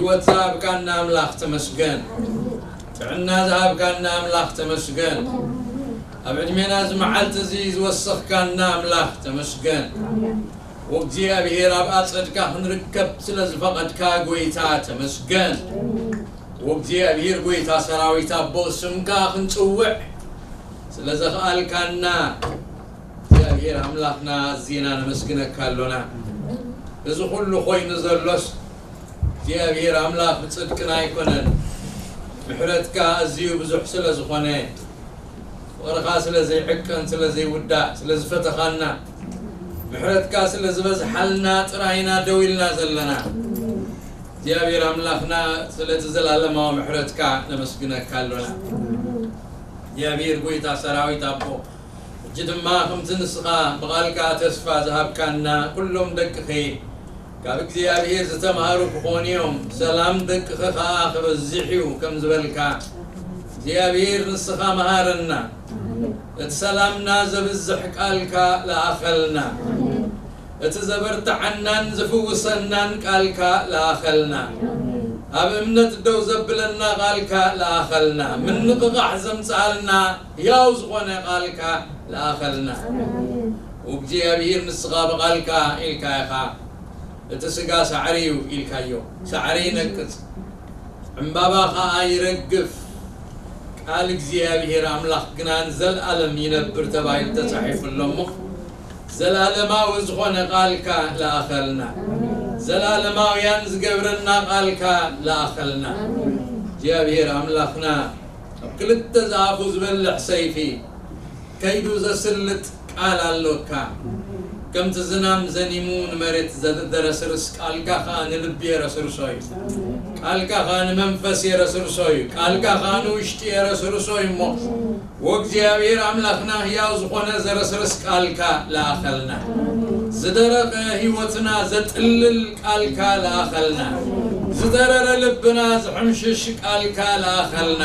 ህይወት ዝሃብካና ኣምላኽ ተመስገን። ጥዕና ዝሃብካና ኣምላኽ ተመስገን። ኣብ ዕድሜና እዚ መዓልቲ እዚ ዝወሰኽካና ኣምላኽ ተመስገን። ወእግዚኣብሔር ኣብ ኣጸድካ ክንርከብ ስለ ዝፈቐድካ ጎይታ ተመስገን። ወእግዚኣብሔር ጎይታ ሰራዊት ኣቦ ስምካ ክንጽውዕ ስለ ዘኽኣልካና እግዚኣብሔር ኣምላኽና ኣዝና ነመስግነካ ኣሎና። እዚ ኩሉ ኮይኑ ዘሎስ እግዚኣብሔር ኣምላኽ ብጽድቅና ኣይኮነን። ምሕረትካ ኣዝዩ ብዙሕ ስለ ዝኾነ፣ ፍቕርኻ ስለ ዘይዕቀን፣ ስለ ዘይውዳእ፣ ስለ ዝፈተኻና፣ ምሕረትካ ስለ ዝበዝሓልና ጥራይና ደው ኢልና ዘለና። እግዚኣብሔር ኣምላኽና ስለቲ ዘላለማዊ ምሕረትካ ነመስግነካ ኣሎና። እግዚኣብሔር ጎይታ ሰራዊት ኣቦ፣ ሕጂ ድማ ከምቲ ንስኻ ብቓልካ ተስፋ ዝሃብካና፣ ኩሎም ደቅኺ ካብ እግዚኣብሔር ዝተምሃሩ ክኾኑ እዮም፣ ሰላም ደቅኺ ኸኣ ክበዝሕ እዩ ከም ዝበልካ፣ እግዚኣብሔር ንስኻ መሃረና። እቲ ሰላምና ዘብዝሕ ቃልካ ለኣኸልና። እቲ ዘበርትዓናን ዝፍውሰናን ቃልካ ለኣኸልና። ኣብ እምነት ደው ዘብለና ቃልካ ለኣኸልና። ምንቕቓሕ ዘምጽኣልና ሕያው ዝኾነ ቃልካ ለኣኸልና። እግዚኣብሔር ንስኻ ብቃልካ ኢልካ ኢኻ። እቲ ስጋ ሳዕሪ እዩ ኢልካዮ። ሳዕሪ ይነቅጽ፣ ዕምባባ ኸኣ ይረግፍ። ቃል እግዚኣብሔር ኣምላኽ ግና ንዘለኣለም ይነብር ተባሂሉ ተጻሒፉ ኣሎ እሞ፣ ዘላለማዊ ዝኾነ ቃልካ ለኣኸልና። ዘላለማውያን ዝገብረና ቃልካ ለኣኸልና። እግዚኣብሔር ኣምላኽና ኣብ ክልተ ዝኣፉ ዝበልሕ ሰይፊ ከይዱ ዘስልጥ ቃል ኣሎካ። ከምቲ ዝናም ዘኒሙ ንመሬት ዘደረስርስ፣ ቃልካ ኸኣ ንልቢ የረስርሶ እዩ። ቃልካ ኸኣ ንመንፈስ የረስርሶ እዩ። ቃልካ ኸኣ ንውሽጢ የረስርሶ እዩ እሞ፣ ወእግዚኣብሔር ኣምላኽና፣ ህያው ዝኾነ ዘረስርስ ቃልካ ለኣኸልና። ዝደረቐ ህይወትና ዘጥልል ቃልካ ለኣኸልና። ዝደረረ ልብና ዝሕምሽሽ ቃልካ ለኣኸልና።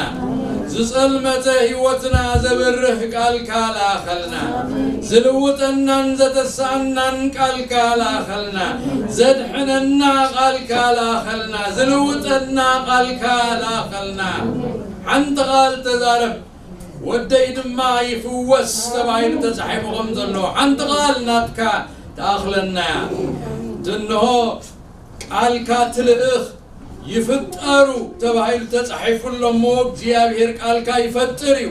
ዝጸልመተ ህይወትና ዘብርህ ቃልካ ለኣኸልና። ዝልውጠናን ዘተስኣናን ቃልካ ለኣኸልና። ዘድሕነና ቃልካ ለኣኸልና። ዝልውጠና ቃልካ ለኣኸልና። ሓንቲ ቃል ተዛረብ፣ ወደይ ድማ ይፍወስ ተባሂሉ ተጻሒፉ ከም ዘሎ፣ ሓንቲ ቃል ናትካ ትኣኽለና እያ። እንሆ ቃልካ ትልእኽ፣ ይፍጠሩ ተባሂሉ ተጻሒፉ ኣሎ እሞ፣ እግዚኣብሔር ቃልካ ይፈጥር እዩ።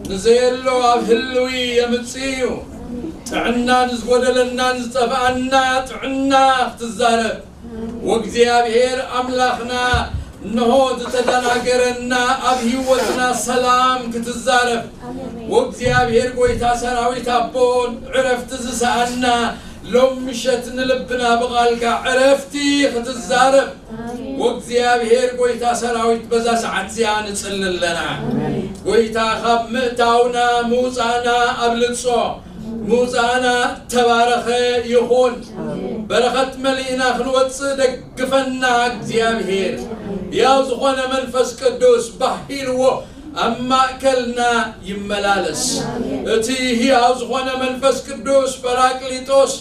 ንዘየሎ ኣብ ህልዊ የምጽእ እዩ። ጥዕና ንዝጎደለና ንዝጠፍኣና ጥዕና ክትዛረብ፣ ወእግዚኣብሔር ኣምላኽና፣ እንሆ ዝተደናገረና ኣብ ህይወትና ሰላም ክትዛረብ፣ ወእግዚኣብሔር ጐይታ ሰራዊት ኣቦ፣ ዕረፍቲ ዝሰኣና ሎም ምሸት ንልብና ብቓልካ ዕረፍቲ ክትዛረብ፣ ወእግዚኣብሔር ጐይታ ሰራዊት በዛ ሰዓት እዚኣ ንጽሊ ኣለና። ጐይታ ካብ ምእታውና ምውጻእና ኣብልጾ፣ ምውጻእና ተባረኸ ይኹን። በረኸት መሊእና ክንወጽእ ደግፈና እግዚኣብሔር። ሕያው ዝኾነ መንፈስ ቅዱስ ባህ ኢልዎ ኣብ ማእከልና ይመላለስ። እቲ ሕያው ዝኾነ መንፈስ ቅዱስ ጳራቅሊጦስ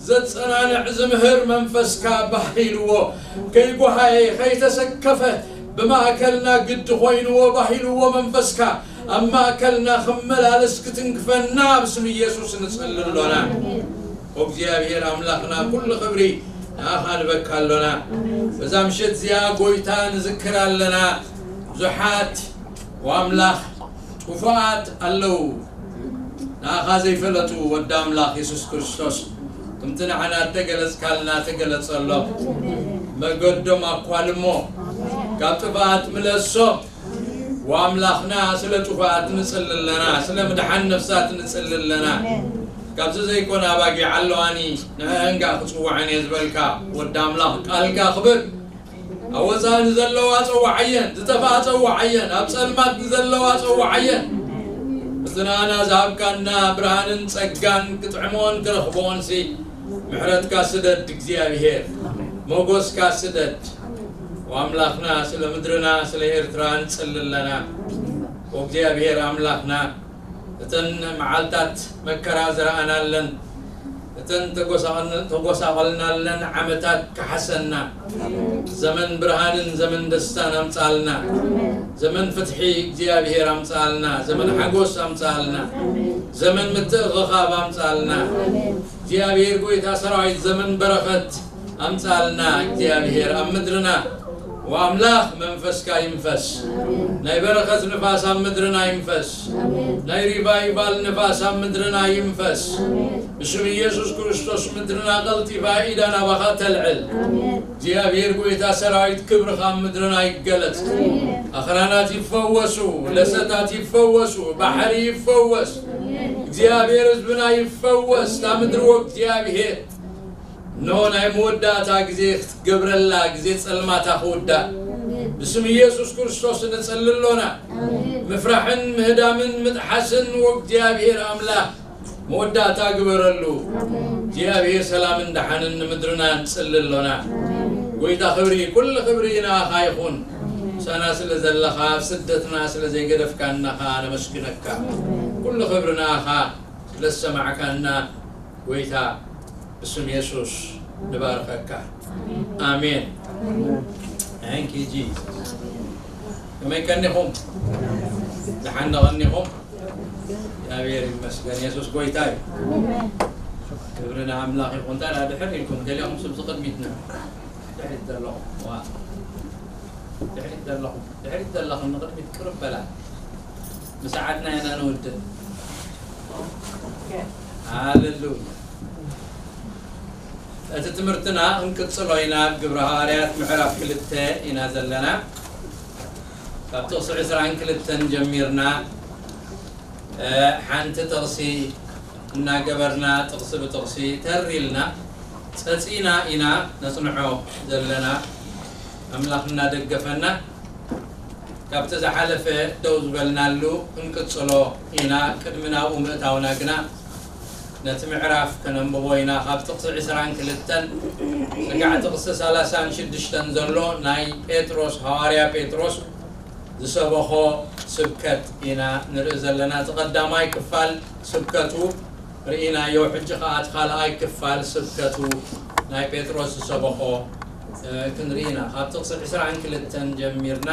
ዘጸናንዕ ዝምህር መንፈስካ ባህ ኢልዎ፣ ከይጓሃየ ከይተሰከፈ ብማእከልና ግዲ ኮይንዎ ባህ ኢልዎ መንፈስካ ኣብ ማእከልና ክመላለስ ክትንክፈና ኣብ ስም ኢየሱስ ንጽሊ ኣሎና። እግዚኣብሔር ኣምላኽና ኩሉ ክብሪ ንኣኻ ንበካ ኣሎና። በዛ ምሸት እዚኣ ጐይታ ንዝክር ኣለና። ብዙሓት ወኣምላኽ ጥፉኣት ኣለዉ። ንኣኻ ዘይፈለጡ ወዲ ኣምላኽ የሱስ ክርስቶስ፣ ከምቲ ንዓና እተገለጽካልና ተገለጸሎም። መገዶም ኣኳልሞ፣ ካብ ጥፍኣት ምለሶም። ወኣምላኽና ስለ ጥፉኣት ንጽሊ ኣለና፣ ስለ ምድሓን ነፍሳት ንጽሊ ኣለና። ካብዚ ዘይኮነ ኣባጊዕ ኣለዋኒ፣ ንአን ከኣ ክጽውዐን እየ ዝበልካ ወዲ ኣምላኽ ቃልካ ክብር። ኣብ ወጻኢ ንዘለዋ ጸውዓየን፣ ዝጠፍኣ ጸውዓየን፣ ኣብ ጸልማት ንዘለዋ ጸውዓየን። ምስቲ ንኣና ዝሃብካና ብርሃንን ጸጋን ክጥዕሞን ክረኽቦንሲ ምሕረትካ ስደድ እግዚኣብሔር፣ ሞጎስካ ስደድ። ወኣምላኽና ስለ ምድርና ስለ ኤርትራ ንጽሊ ኣለና። ወእግዚኣብሔር ኣምላኽና እተን መዓልታት መከራ ዝረኣናለን እተን ተጎሳቐልናለን ዓመታት ክሓሰና፣ ዘመን ብርሃንን ዘመን ደስታን ኣምጻልና፣ ዘመን ፍትሒ እግዚኣብሔር ኣምጻልና፣ ዘመን ሓጎስ ኣምጻልና፣ ዘመን ምትእኽኻብ ኣምጻልና። እግዚኣብሔር ጎይታ ሰራዊት ዘመን በረኸት ኣምጻልና። እግዚኣብሔር ኣብ ምድርና ወኣምላኽ መንፈስካ ይንፈስ። ናይ በረኸት ንፋስ ኣብ ምድርና ይንፈስ። ናይ ሪቫይቫል ንፋስ ኣብ ምድርና ይንፈስ። ብስም ኢየሱስ ክርስቶስ ምድርና ቀልጢፋ ኢዳ ናባኻ ተልዕል። እግዚኣብሔር ጎይታ ሰራዊት ክብርኻ ኣብ ምድርና ይገለጽ። ኣኽራናት ይፈወሱ፣ ለሰታት ይፈወሱ፣ ባሕሪ ይፈወስ። እግዚኣብሔር ህዝብና ይፈወስ። እታ ምድሪ ወ እግዚኣብሔር ኖ ናይ መወዳእታ ግዜ ክትገብረላ፣ ግዜ ጸልማታ ክውዳእ ብስም ኢየሱስ ክርስቶስ ንጸሊ ኣሎና። ምፍራሕን ምህዳምን ምጥሓስን ወእግዚኣብሔር ኣምላኽ መወዳእታ ግበረሉ። እግዚኣብሔር ሰላምን ደሓንን ንምድርና ንጽሊ ኣሎና። ጎይታ ክብሪ፣ ኩሉ ክብሪ ንኣኻ ይኹን። ምሳና ስለ ዘለኻ፣ ኣብ ስደትና ስለ ዘይገደፍካና ኸኣ ነመስግነካ። ኩሉ ክብሪ ንኣኻ ስለ ዝሰማዕካና። ጎይታ ብስም የሱስ ንባርኸካ። ኣሜን። Thank you Jesus። ከመይ ቀኒኹም? ደሓን ዶ ቀኒኹም? እግዚኣብሔር ይመስገን። የሱስ ጎይታ እዩ። ክብሪ ንኣምላኽ ይኹን። ታዲያ ድሕር ኢልኩም ገሊኹም ስብ ዝቕድሚትና ድሕሪት ዘለኹም ዋ ድሕሪት ዘለኹም ድሕሪት ዘለኹም ንቕድሚት ቅርብ በላ። ምሰዓትና ኢና ንውድእ። ሃሌሉያ። እቲ ትምህርትና ክንቅጽሎ ኢና። ኣብ ግብረ ሃዋርያት ምዕራፍ ክልተ ኢና ዘለና። ካብ ጥቕሲ ዕስራን ክልተን ጀሚርና ሓንቲ ጥቕሲ እናገበርና ጥቕሲ ብጥቕሲ ተር ኢልና ጸጺና ኢና ነጽንዖ ዘለና። ኣምላኽ እናደገፈና ካብቲ ዝሓለፈ ደው ዝበልናሉ ክንቅጽሎ ኢና። ቅድሚ ናብኡ ምእታውና ግና ነቲ ምዕራፍ ከነንብቦ ኢና። ካብ ጥቕሲ ዕስራን ክልተን ስጋዕ ጥቕሲ ሰላሳን ሽዱሽተን ዘሎ ናይ ጴጥሮስ፣ ሃዋርያ ጴጥሮስ ዝሰበኾ ስብከት ኢና ንርኢ ዘለና። እቲ ቀዳማይ ክፋል ስብከቱ ርኢናዮ። ሕጂ ኸኣ እቲ ካልኣይ ክፋል ስብከቱ ናይ ጴጥሮስ ዝሰበኾ ክንርኢ ኢና። ካብ ጥቕሲ ዕስራን ክልተን ጀሚርና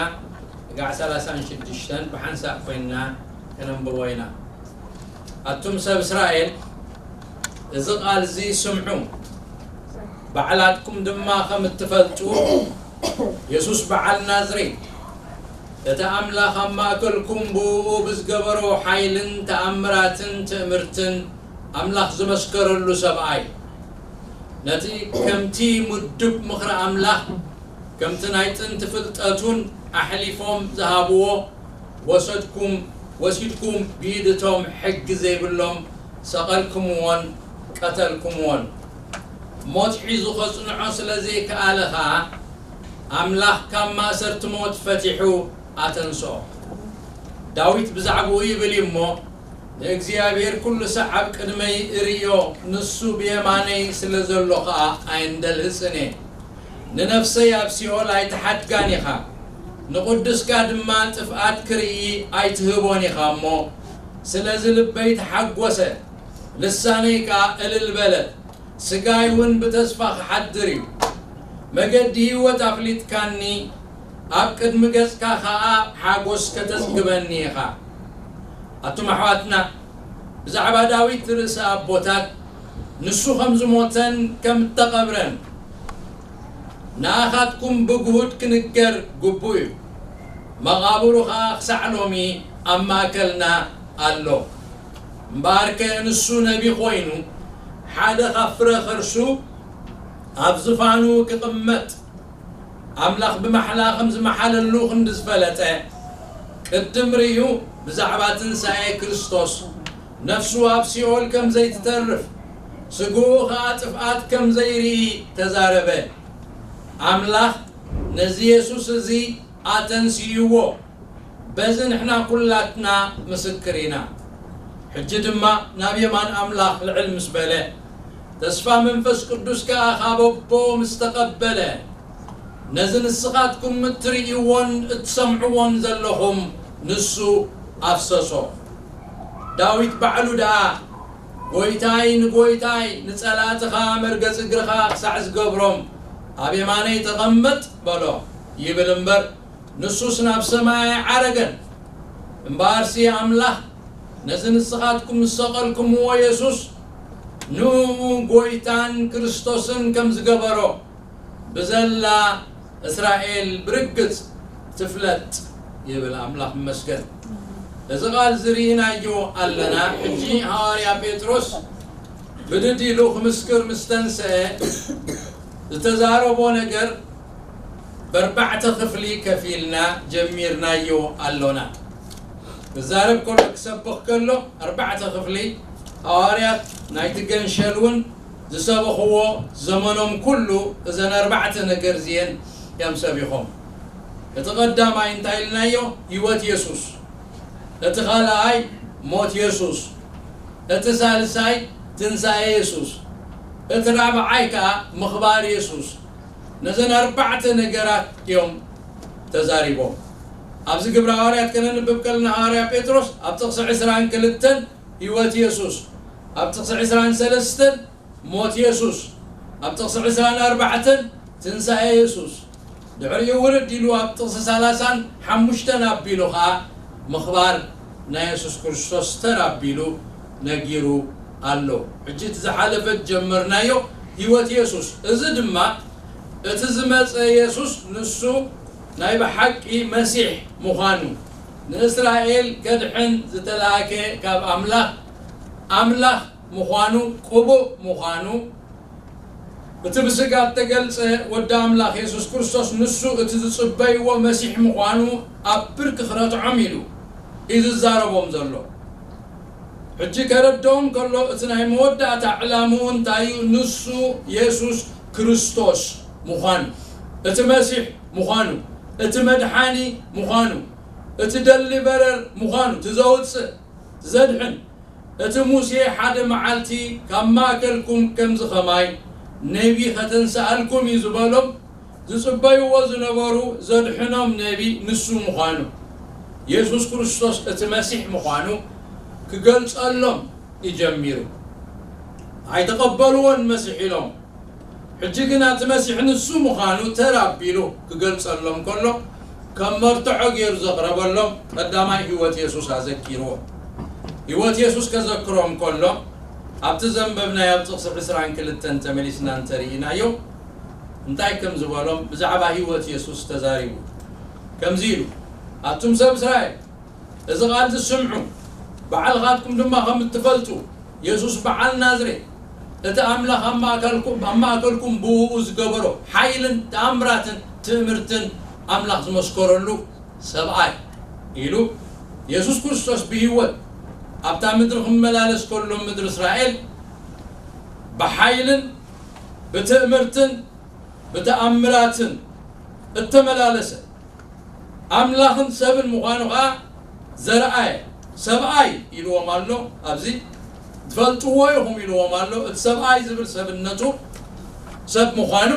ጋዕ ሰላሳን ሽዱሽተን ብሓንሳእ ኮይንና ከነንብቦ ኢና። ኣቱም ሰብ እስራኤል፣ እዚ ቃል እዚ ስምዑ፣ ባዕላትኩም ድማ ከም እትፈልጡ፣ የሱስ በዓል ናዝሬት፣ እቲ ኣምላኽ ኣብ ማእከልኩም ብእኡ ብዝገበሮ ሓይልን ተኣምራትን ትእምርትን ኣምላኽ ዝመስከረሉ ሰብኣይ፣ ነቲ ከምቲ ምዱብ ምኽሪ ኣምላኽ፣ ከምቲ ናይ ጥንቲ ፍልጠቱን ኣሕሊፎም ዝሃብዎ፣ ወሰድኩም ወሲድኩም ብኢድ እቶም ሕጊ ዘይብሎም ሰቐልኩምዎን ቀተልኩምዎን። ሞት ሒዙ ኸጽንዖ ስለ ዘይከኣለ ኸኣ፣ ኣምላኽ ካብ ማእሰርቲ ሞት ፈቲሑ ኣተንስኦ። ዳዊት ብዛዕባኡ ይብል እዩ እሞ፣ ንእግዚኣብሔር ኩሉ ሳዕ ኣብ ቅድመይ እርእዮ፣ ንሱ ብየማነይ ስለ ዘሎ ኸኣ ኣይንደልህጽን እየ። ንነፍሰይ ኣብ ሲኦል ኣይትሓድጋን ኢኻ፣ ንቕዱስካ ድማ ጥፍኣት ክርኢ ኣይትህቦን ኢኻ እሞ። ስለዚ ልበይ ተሓጎሰ፣ ልሳነይ ከኣ እልል በለት፣ ስጋይ እውን ብተስፋ ክሓድር እዩ። መገዲ ህይወት ኣፍሊጥካኒ፣ ኣብ ቅድሚ ገጽካ ኸኣ ሓጎስ ከተጽግበኒ ኢኻ። ኣቱም ኣሕዋትና፣ ብዛዕባ ዳዊት ርእሰ ኣቦታት፣ ንሱ ከም ዝሞተን ከም እተቐብረን ንኣኻትኩም ብግሁድ ክንገር ግቡእ እዩ። መቓብሩ ኸኣ ክሳዕ ሎሚ ኣብ ማእከልና ኣሎ። እምበኣርከ ንሱ ነቢ ኾይኑ፣ ሓደ ካብ ፍረ ኸርሱ ኣብ ዝፋኑ ክቕመጥ ኣምላኽ ብማሕላ ከም ዝመሓለሉ ክንዲ ዝፈለጠ፣ ቅድም ርእዩ ብዛዕባ ትንሳኤ ክርስቶስ፣ ነፍሱ ኣብ ሲኦል ከም ዘይትተርፍ፣ ስግኡ ኸኣ ጥፍኣት ከም ዘይርኢ ተዛረበ። ኣምላኽ ነዚ የሱስ እዚ ኣተንስይዎ። በዚ ንሕና ኩላትና ምስክር ኢና። ሕጂ ድማ ናብ የማን ኣምላኽ ልዕል ምስ በለ፣ ተስፋ መንፈስ ቅዱስ ከኣ ካብ ኣቦ ምስ ተቐበለ፣ ነዚ ንስኻትኩም እትርእይዎን እትሰምዕዎን ዘለኹም ንሱ ኣፍሰሶ። ዳዊት ባዕሉ ደኣ ጎይታይ ንጎይታይ ንጸላእትኻ መርገጽ እግርኻ ክሳዕ ዝገብሮም ኣብ የማነይ ተቐመጥ በሎ ይብል እምበር፣ ንሱስ ናብ ሰማይ ኣይዓረገን። እምበኣርሲ ኣምላኽ ነዚ ንስኻትኩም ዝሰቐልኩምዎ የሱስ ንኡ ጎይታን ክርስቶስን ከም ዝገበሮ ብዘላ እስራኤል ብርግጽ ትፍለጥ ይብል። ኣምላኽ ይመስገን። እዚ ቃል ዝርኢናዮ ኣለና። ሕጂ ሃዋርያ ጴጥሮስ ብድድ ኢሉ ክምስክር ምስ ተንስአ ዝተዛረቦ ነገር በርባዕተ ክፍሊ ከፊልና ጀሚርናዮ ኣሎና። ክዛረብ ከሎ ክሰብኽ ከሎ ኣርባዕተ ክፍሊ ሃዋርያት ናይቲ ገንሸል እውን ዝሰበኽዎ ዘመኖም ኩሉ እዘን ኣርባዕተ ነገር እዚኤን እዮም ሰቢኾም። እቲ ቀዳማይ እንታይ ኢልናዮ? ህይወት የሱስ። እቲ ካልኣይ ሞት የሱስ። እቲ ሳልሳይ ትንሳኤ የሱስ። እቲ ራብዓይ ከኣ ምኽባር የሱስ። ነዘን ኣርባዕተ ነገራት እዮም ተዛሪቦም። ኣብዚ ግብረ ሃዋርያት ከነንብብ ከለና ሃዋርያ ጴጥሮስ ኣብ ጥቕሲ ዕስራን ክልተን ህይወት የሱስ፣ ኣብ ጥቕሲ ዕስራን ሰለስተን ሞት የሱስ፣ ኣብ ጥቕሲ ዕስራን ኣርባዕተን ትንሳኤ የሱስ፣ ድሕሪኡ ውርድ ኢሉ ኣብ ጥቕሲ ሰላሳን ሓሙሽተን ኣቢሉ ኸኣ ምኽባር ናይ የሱስ ክርስቶስ ተር ኣቢሉ ነጊሩ ኣሎ። ሕጂ እቲ ዝሓለፈ ጀመርናዮ ህይወት የሱስ። እዚ ድማ እቲ ዝመጸ የሱስ ንሱ ናይ ብሓቂ መሲሕ ምዃኑ፣ ንእስራኤል ከድሕን ዝተላእከ ካብ ኣምላኽ፣ ኣምላኽ ምዃኑ፣ ቅቡእ ምዃኑ፣ እቲ ብስጋ እተገልጸ ወዲ ኣምላኽ የሱስ ክርስቶስ ንሱ እቲ ዝጽበይዎ መሲሕ ምዃኑ ኣብ ብርኪ ክረትዖም ኢሉ እዩ ዝዛረቦም ዘሎ። ሕጂ ከረድኦም ከሎ እቲ ናይ መወዳእታ ዕላምኡ እንታይ እዩ? ንሱ የሱስ ክርስቶስ ምዃኑ፣ እቲ መሲሕ ምዃኑ፣ እቲ መድሓኒ ምዃኑ፣ እቲ ደሊቨረር ምዃኑ፣ እቲ ዘውጽእ፣ ዘድሕን፣ እቲ ሙሴ ሓደ መዓልቲ ካብ ማእከልኩም ከምዚ ኸማይ ነቢ ኸተንስኣልኩም እዩ ዝበሎም ዝጽበይዎ ዝነበሩ ዘድሕኖም ነቢ ንሱ ምዃኑ፣ የሱስ ክርስቶስ እቲ መሲሕ ምዃኑ ክገልጸሎም እዩ ጀሚሩ። ኣይተቐበልዎን መሲሕ ኢሎም። ሕጂ ግና እቲ መሲሕ ንሱ ምዃኑ ተር ኣቢሉ ክገልጸሎም ከሎ፣ ከም መርትዖ ገይሩ ዘቕረበሎም ቀዳማይ ህይወት የሱስ ኣዘኪርዎ። ህይወት የሱስ ከዘክሮም ከሎ፣ ኣብቲ ዘንበብናዮ ኣብ ጥቕሲ ዕስራን ክልተን ተመሊስና እንተርኢናዮ፣ እንታይ ከም ዝበሎም ብዛዕባ ህይወት የሱስ ተዛሪቡ። ከምዚ ኢሉ፣ ኣቱም ሰብ እስራኤል፣ እዚ ቃል እዚ ስምዑ፣ ባዕልኻትኩም ድማ ከም እትፈልጡ፣ የሱስ በዓል ናዝሬት፣ እቲ ኣምላኽ ኣብ ማእከልኩም፣ ኣብ ማእከልኩም ብእኡ ዝገበሮ ሓይልን ተኣምራትን ትእምርትን ኣምላኽ ዝመስከረሉ ሰብኣይ ኢሉ፣ የሱስ ክርስቶስ ብህይወት ኣብታ ምድሪ ክመላለስ ከሎ ምድሪ እስራኤል ብሓይልን ብትእምርትን ብተኣምራትን እተመላለሰ ኣምላኽን ሰብን ምዃኑ ኸዓ ዘርኣየ ሰብኣይ ኢልዎም ኣሎ። ኣብዚ ትፈልጥዎ ኢኹም ኢልዎም ኣሎ። እቲ ሰብኣይ ዝብል ሰብነቱ ሰብ ምዃኑ፣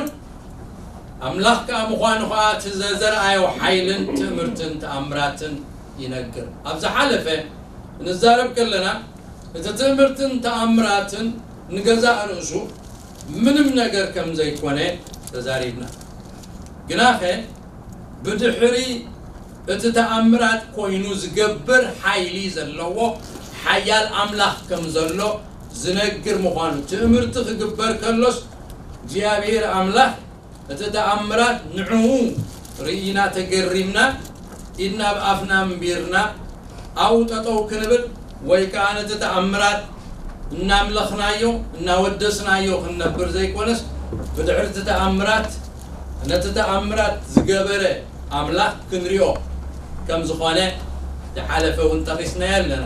ኣምላኽ ከኣ ምዃኑ ኸዓ እቲ ዘ-፣ ዘርኣዮ ሓይልን ትእምርትን ተኣምራትን ይነግር። ኣብ ዝሓለፈ ክንዛረብ ከለና እቲ ትእምርትን ተኣምራትን ንገዛእ ርእሱ ምንም ነገር ከም ዘይኮነ ተዛሪብና። ግናኸ ብድሕሪ እቲ ተኣምራት ኮይኑ ዝገብር ሓይሊ ዘለዎ ሓያል ኣምላኽ ከም ዘሎ ዝነግር ምዃኑ፣ ትእምርቲ ክግበር ከሎስ እግዚኣብሔር ኣምላኽ እቲ ተኣምራት ንዕኡ ርኢና ተገሪምና፣ ኢድና ኣብ ኣፍና ኣንቢርና ኣብኡ ጠጠው ክንብል ወይ ከኣ ነቲ ተኣምራት እናምለኽናዮ እናወደስናዮ ክንነብር ዘይኮነስ፣ ብድሕሪ እቲ ተኣምራት፣ ነቲ ተኣምራት ዝገበረ ኣምላኽ ክንሪኦ ከም ዝኾነ ዝሓለፈ እውን ጠቒስናዮ ኣለና።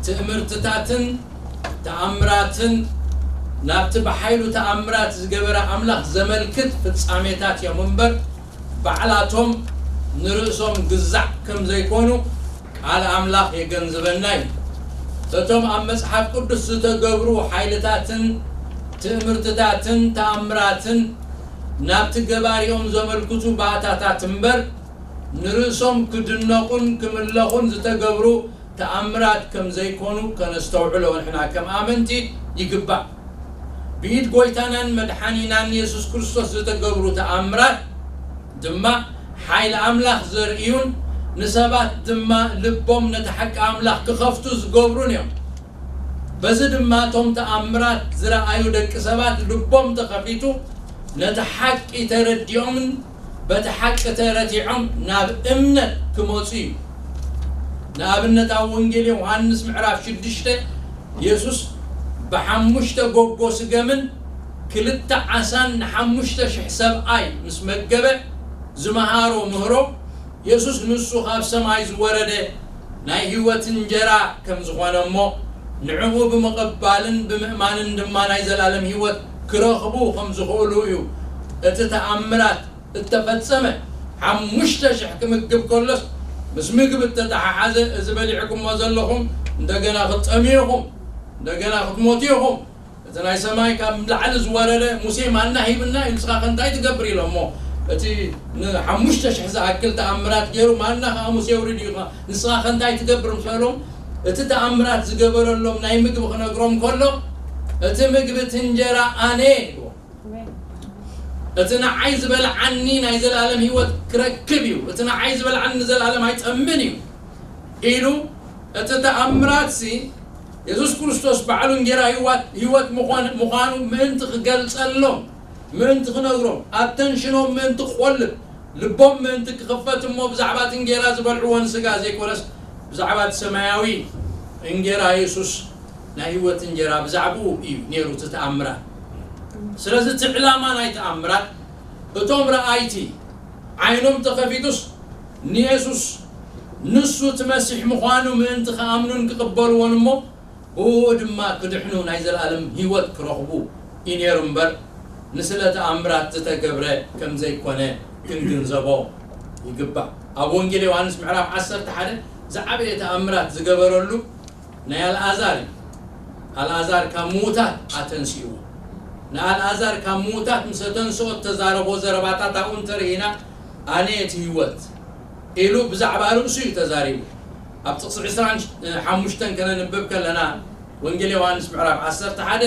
ትእምርትታትን ተኣምራትን ናብቲ ብሓይሉ ተኣምራት ዝገበረ ኣምላኽ ዘመልክት ፍጻሜታት እዮም እምበር፣ ባዕላቶም ንርእሶም ግዛዕ ከም ዘይኮኑ ቃል ኣምላኽ የገንዝበና እዩ። እቶም ኣብ መጽሓፍ ቅዱስ ዝተገብሩ ሓይልታትን ትእምርትታትን ተኣምራትን ናብቲ ገባሪኦም ዘመልክቱ ባእታታት እምበር፣ ንርእሶም ክድነቑን ክምለኹን ዝተገብሩ ተኣምራት ከም ዘይኮኑ ከነስተውዕሎ ንሕና ከም ኣመንቲ ይግባእ። ብኢድ ጎይታናን መድሓኒናን የሱስ ክርስቶስ ዝተገብሩ ተኣምራት ድማ ሓይሊ ኣምላኽ ዘርእዩን ንሰባት ድማ ልቦም ነቲ ሓቂ ኣምላኽ ክኸፍቱ ዝገብሩን እዮም። በዚ ድማ እቶም ተኣምራት ዝረኣዩ ደቂ ሰባት ልቦም ተኸፊቱ ነቲ ሓቂ ተረዲኦምን በቲ ሓቂ ተረቲዖም ናብ እምነት ክመጹ እዩ። ንኣብነት ኣብ ወንጌል ዮሃንስ ምዕራፍ ሽዱሽተ የሱስ ብሓሙሽተ ጎጎ ስገምን ክልተ ዓሳን ንሓሙሽተ ሽሕ ሰብኣይ ምስ መገበ ዝመሃሮ ምህሮ የሱስ ንሱ ካብ ሰማይ ዝወረደ ናይ ህይወት እንጀራ ከም ዝኾነ እሞ ንዕኡ ብምቕባልን ብምእማንን ድማ ናይ ዘላለም ህይወት ክረኽቡ ከም ዝኽእሉ እዩ። እቲ ተኣምራት እተፈጸመ ሓሙሽተ ሽሕ ክምግብ ከሎስ ምስ ምግቢ እተተሓሓዘ እዚ በሊዕኩሞ ዘለኹም እንደገና ክትጠምዩ ኢኹም፣ እንደገና ክትሞቱ ኢኹም። እቲ ናይ ሰማይ ካብ ላዕሊ ዝወረደ ሙሴ ማና ሂብና እዩ፣ ንስኻ ከ እንታይ ትገብር ኢሎሞ። እቲ ንሓሙሽተ ሽሕ ዝኣክል ተኣምራት ገይሩ ማና ከዓ ሙሴ ውሪድ እዩ፣ ንስኻ ከ እንታይ ትገብር ምስ በሎም እቲ ተኣምራት ዝገበረሎም ናይ ምግቢ ክነግሮም ከሎ እቲ ምግቢ እቲ እንጀራ ኣነ እዩ። እቲ ንዓይ ዝበልዓኒ ናይ ዘላለም ህይወት ክረክብ እዩ፣ እቲ ንዓይ ዝበልዓኒ ንዘላለም ኣይጸምን እዩ ኢሉ። እቲ ተኣምራት ሲ የሱስ ክርስቶስ ባዕሉ እንጌራ ህይወት ህይወት ምዃን- ምዃኑ ምእንቲ ክገልጸሎም ምእንቲ ክነግሮም ኣተንሽኖም ምእንቲ ክቆልብ ልቦም ምእንቲ ክኽፈት እሞ ብዛዕባ እቲ እንጌራ ዝበልዕዎ ንስጋ ዘይኮነስ ብዛዕባ እቲ ሰማያዊ እንጌራ የሱስ ናይ ህይወት እንጀራ ብዛዕባኡ እዩ ነይሩ እቲ ተኣምራት። ስለዚ እቲ ዕላማ ናይ ተኣምራት እቶም ረኣይቲ ዓይኖም ተኸፊቱስ ንየሱስ ንሱ እቲ መሲሕ ምዃኑ ምእንቲ ክኣምኑን ክቕበልዎን እሞ ብኡ ድማ ክድሕኑ ናይ ዘለኣለም ህይወት ክረኽቡ እዩ ነይሩ እምበር ንስለ ተኣምራት ዝተገብረ ከም ዘይኮነ ክንግንዘቦ ይግባእ። ኣብ ወንጌል ዮሃንስ ምዕራፍ ዓሰርተ ሓደ ዝዓበየ ተኣምራት ዝገበረሉ ናይ ኣልኣዛር እዩ። ኣልኣዛር ካብ ምዉታት ኣተንሲእዎ። ንኣልኣዛር ካብ ምዉታት ምስ ኣተንስኦ እተዛረቦ ዘረባታት ኣብኡ እንተርኢና ኣነ እቲ ህይወት ኢሉ ብዛዕባ ርእሱ እዩ ተዛሪቡ። ኣብ ጥቕሲ ዕስራን ሓሙሽተን ከነንብብ ከለና ወንጌል ዮሃንስ ምዕራፍ ዓሰርተ ሓደ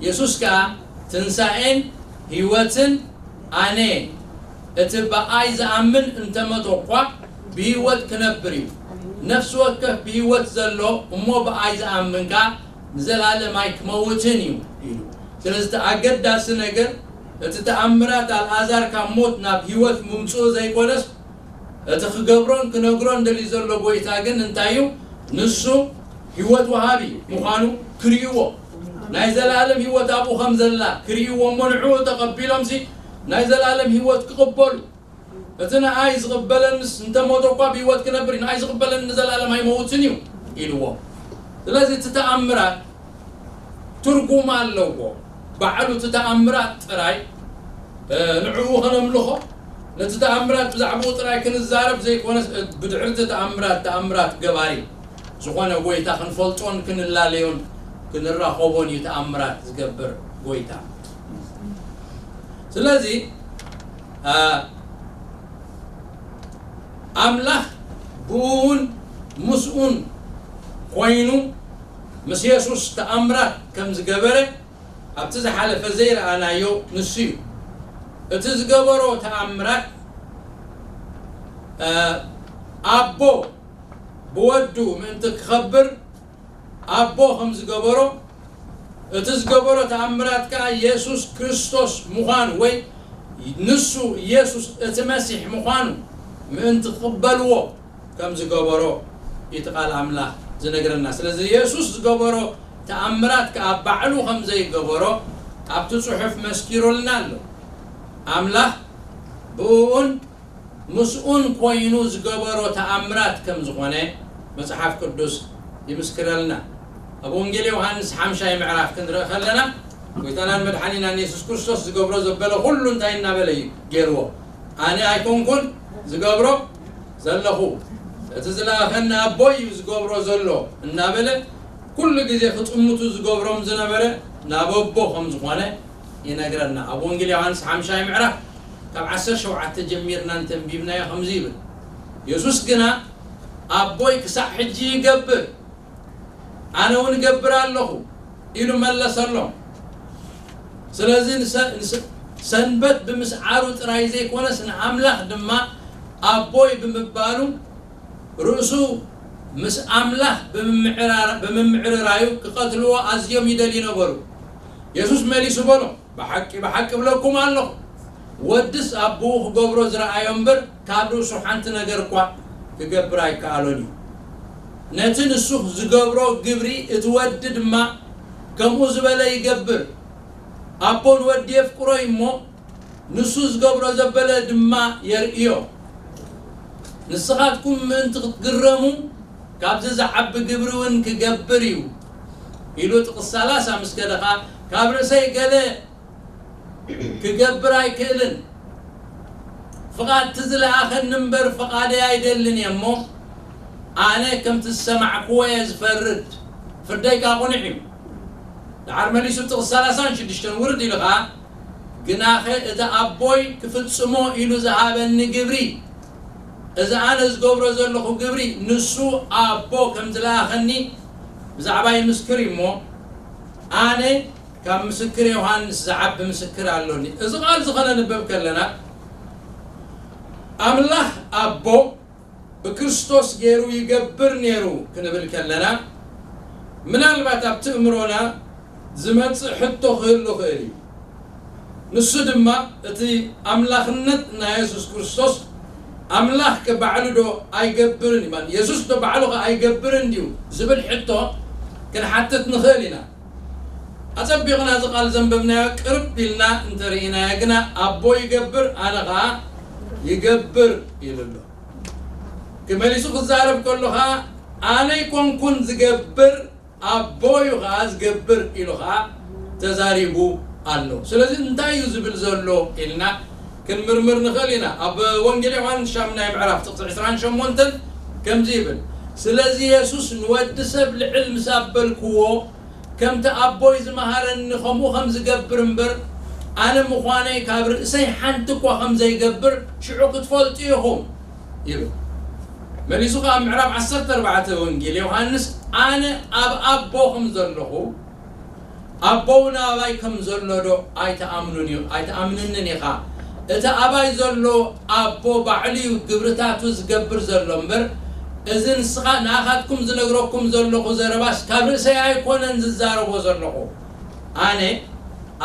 የሱስ ከኣ ትንሳኤን ህይወትን ኣነ እቲ ብኣይ ዝኣምን እንተመቶ እኳ ብህይወት ክነብር እዩ። ነፍሲ ወከፍ ብህይወት ዘሎ እሞ ብኣይ ዝኣምን ከኣ ንዘለኣለም ኣይክመውትን እዩ ኢሉ። ስለዚ እቲ ኣገዳሲ ነገር እቲ ተኣምራት ኣልኣዛር ካብ ሞት ናብ ህይወት ምምፅኡ ዘይኮነስ እቲ ክገብሮን ክነግሮን ደልዩ ዘሎ ጎይታ ግን እንታይ እዩ? ንሱ ህይወት ወሃቢ ምዃኑ ክርእይዎ ናይ ዘለኣለም ህይወት ኣብኡ ከም ዘላ ክርእይዎ እሞ ንዕኡ ተቐቢሎምሲ ናይ ዘለኣለም ህይወት ክቕበሉ እቲ ንኣይ ዝቕበለንስ እንተሞተ እኳ ብህይወት ክነብር እዩ፣ ንኣይ ዝቕበለኒ ንዘለኣለም ኣይመውትን እዩ ኢልዎ። ስለዚ እቲ ተኣምራት ትርጉም ኣለዎ። ባዕሉ እቲ ተኣምራት ጥራይ ንዕኡ ከነምልኾ ነቲ ተኣምራት ብዛዕባኡ ጥራይ ክንዛረብ ዘይኮነስ ብድሕሪ እቲ ተኣምራት ተኣምራት ገባሪ ዝኾነ ጎይታ ክንፈልጦን ክንላለዮን ክንራኸቦን እዩ ተኣምራት ዝገብር ጎይታ። ስለዚ ኣምላኽ ብኡውን ምስኡን ኮይኑ ምስ የሱስ ተኣምራት ከም ዝገበረ ኣብቲ ዝሓለፈ ዘይረኣናዮ ንሱ እዩ። እቲ ዝገበሮ ተኣምራት ኣቦ ብወዱ ምእንቲ ክኸብር ኣቦ ከም ዝገበሮ እቲ ዝገበሮ ተኣምራት ከኣ የሱስ ክርስቶስ ምዃኑ ወይ ንሱ የሱስ እቲ መሲሕ ምዃኑ ምእንቲ ክቕበልዎ ከም ዝገበሮ እቲ ቃል ኣምላኽ ዝነግረና። ስለዚ የሱስ ዝገበሮ ተኣምራት ከኣ ባዕሉ ከም ዘይገበሮ ኣብቲ ጽሑፍ መስኪሩልና ኣሎ። ኣምላኽ ብእኡን ምስኡን ኮይኑ ዝገበሮ ተኣምራት ከም ዝኾነ መጽሓፍ ቅዱስ ይምስክረልና። ኣብ ወንጌል ዮሃንስ ሓምሻይ ምዕራፍ ክንርኢ ከለና ጎይታናን መድሓኒናን የሱስ ክርስቶስ ዝገብሮ ዘበለ ኩሉ እንታይ እናበለ እዩ ገይርዎ? ኣነ ኣይኮንኩን ዝገብሮ ዘለኹ፣ እቲ ዝለኣኸኒ ኣቦይ እዩ ዝገብሮ ዘሎ እናበለ ኩሉ ግዜ ክጥምቱ ዝገብሮም ዝነበረ ናብ ኣቦ ከም ዝኾነ ይነግረና። ኣብ ወንጌል ዮሃንስ ሓምሻይ ምዕራፍ ካብ ዓሰርተ ሸውዓተ ጀሚርና እንተንቢብናዮ ከምዚ ይብል፣ የሱስ ግና ኣቦይ ክሳዕ ሕጂ ይገብር፣ ኣነ እውን እገብር ኣለኹ ኢሉ መለሰሎም። ስለዚ ንሰ- ንሰ- ሰንበት ብምስዓሩ ጥራይ ዘይኮነስ ንኣምላኽ ድማ ኣቦይ ብምባሉ ርእሱ ምስ ኣምላኽ ብምምዕራር- ብምምዕርራዩ ክቐትልዎ ኣዝዮም ይደልዩ ነበሩ። የሱስ መሊሱ በሎ፣ ብሓቂ ብሓቂ እብለኩም ኣለኹ፣ ወድስ ኣቦኡ ክገብሮ ዝረኣዮ እምበር ካብ ርእሱ ሓንቲ ነገር እኳ ክገብር ኣይከኣሎን እዩ። ነቲ ንሱ ዝገብሮ ግብሪ እቲ ወዲ ድማ ከምኡ ዝበለ ይገብር። ኣቦ ንወዲ የፍቅሮ እዩ እሞ ንሱ ዝገብሮ ዘበለ ድማ የርእዮ። ንስኻትኩም ምእንቲ ክትግረሙ ካብዚ ዝዓቢ ግብሪ እውን ክገብር እዩ ኢሉ ጥቕስ ሰላሳ ምስ ከደኻ ካብ ርእሰይ ገለ ክገብር ኣይክእልን፣ ፍቓድ እቲ ዝለኣኸኒ እምበር ፍቓደይ ኣይደልን እየ እሞ ኣነ ከምቲ ዝሰማዕክዎ እየ ዝፈርድ፣ ፍርደይ ከኣ ቅኑዕ እዩ። ደሓር መሊሱ ጥቕስ ሰላሳን ሽዱሽተን ውርድ ኢሉ ኸኣ ግናኸ እቲ ኣቦይ ክፍጽሞ ኢሉ ዝሃበኒ ግብሪ፣ እዚ ኣነ ዝገብሮ ዘለኹ ግብሪ ንሱ ኣቦ ከም ዝለኣኸኒ ብዛዕባ ይምስክር እዩ እሞ ኣነ ካብ ምስክር ዮሃንስ ዝዓቢ ምስክር ኣሎኒ። እዚ ቃል እዚ ኸነንበብ ከለና ኣምላኽ ኣቦ ብክርስቶስ ገይሩ ይገብር ነይሩ ክንብል ከለና ምናልባት ኣብቲ እምሮና ዝመጽእ ሕቶ ክህሉ ክእል እዩ። ንሱ ድማ እቲ ኣምላኽነት ናይ የሱስ ክርስቶስ ኣምላኽ ከ ባዕሉ ዶ ኣይገብርን እዩ ማለት የሱስ ዶ ባዕሉ ከ ኣይገብርን ድዩ ዝብል ሕቶ ክንሓትት ንኽእል ኢና። ኣጸቢቕና እዚ ቃል ዘንበብናዮ ቅርብ ኢልና እንተርኢናዮ ግና ኣቦ ይገብር ኣነ ኸኣ ይገብር ኢሉ ኣሎ። ክመሊሱ ክዛረብ ከሎ ኸኣ ኣነ ይኮንኩን ዝገብር ኣቦ እዩ ኸዓ ዝገብር ኢሉ ኸዓ ተዛሪቡ ኣሎ። ስለዚ እንታይ እዩ ዝብል ዘሎ ኢልና ክንምርምር ንኽእል ኢና። ኣብ ወንጌል ዮሃንስ ሻምናይ ምዕራፍ ጥቕሲ ዕስራን ሸሞንተን ከምዚ ይብል፣ ስለዚ የሱስ ንወዲ ሰብ ልዕል ምስ ኣበልክዎ ከምቲ ኣቦይ ዝመሃረኒ ከምኡ ከም ዝገብር እምበር ኣነ ምዃነይ ካብ ርእሰይ ሓንቲ እኳ ከም ዘይገብር ሽዑ ክትፈልጡ ኢኹም ይብል። መሊሱ ከኣ ኣብ ምዕራፍ ዓሰርተ ኣርባዕተ ወንጌል ዮሃንስ ኣነ ኣብ ኣቦ ከም ዘለኹ ኣቦ እውን ኣባይ ከም ዘሎ ዶ ኣይትኣምኑን እዩ ኣይትኣምንንን ኢኻ? እቲ ኣባይ ዘሎ ኣቦ ባዕሉ እዩ ግብርታቱ ዝገብር ዘሎ እምበር እዚ ንስኻ ንኣኻትኩም ዝነግረኩም ዘለኹ ዘረባስ ካብ ርእሰይ ኣይኮነን ዝዛረቦ ዘለኹ። ኣነ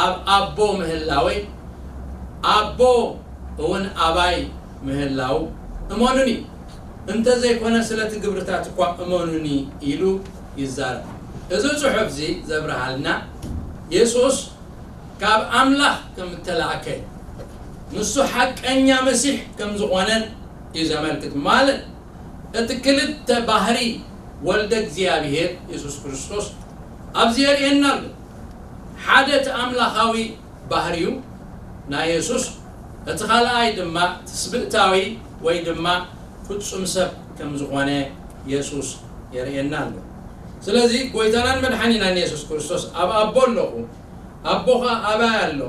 ኣብ ኣቦ ምህላወይ ኣቦ እውን ኣባይ ምህላው እመኑኒ፣ እንተዘይኮነ ስለቲ ግብርታት እኳ እመኑኒ ኢሉ ይዛረብ። እዚ ጽሑፍ እዚ ዘብርሃልና የሱስ ካብ ኣምላኽ ከም እተላእከ ንሱ ሓቀኛ መሲሕ ከም ዝኾነን እዩ ዘመልክት። ማለት እቲ ክልተ ባህሪ ወልደ እግዚኣብሔር የሱስ ክርስቶስ ኣብዚ የርእየና ኣሎ። ሓደ እቲ ኣምላኻዊ ባህሪዩ ናይ የሱስ፣ እቲ ካልኣይ ድማ ትስብእታዊ ወይ ድማ ፍጹም ሰብ ከም ዝኾነ የሱስ የርእየና ኣሎ። ስለዚ ጎይታናን መድሓኒናን የሱስ ክርስቶስ ኣብ ኣቦ ኣለኹ፣ ኣቦ ኸኣ ኣባይ ኣሎ፣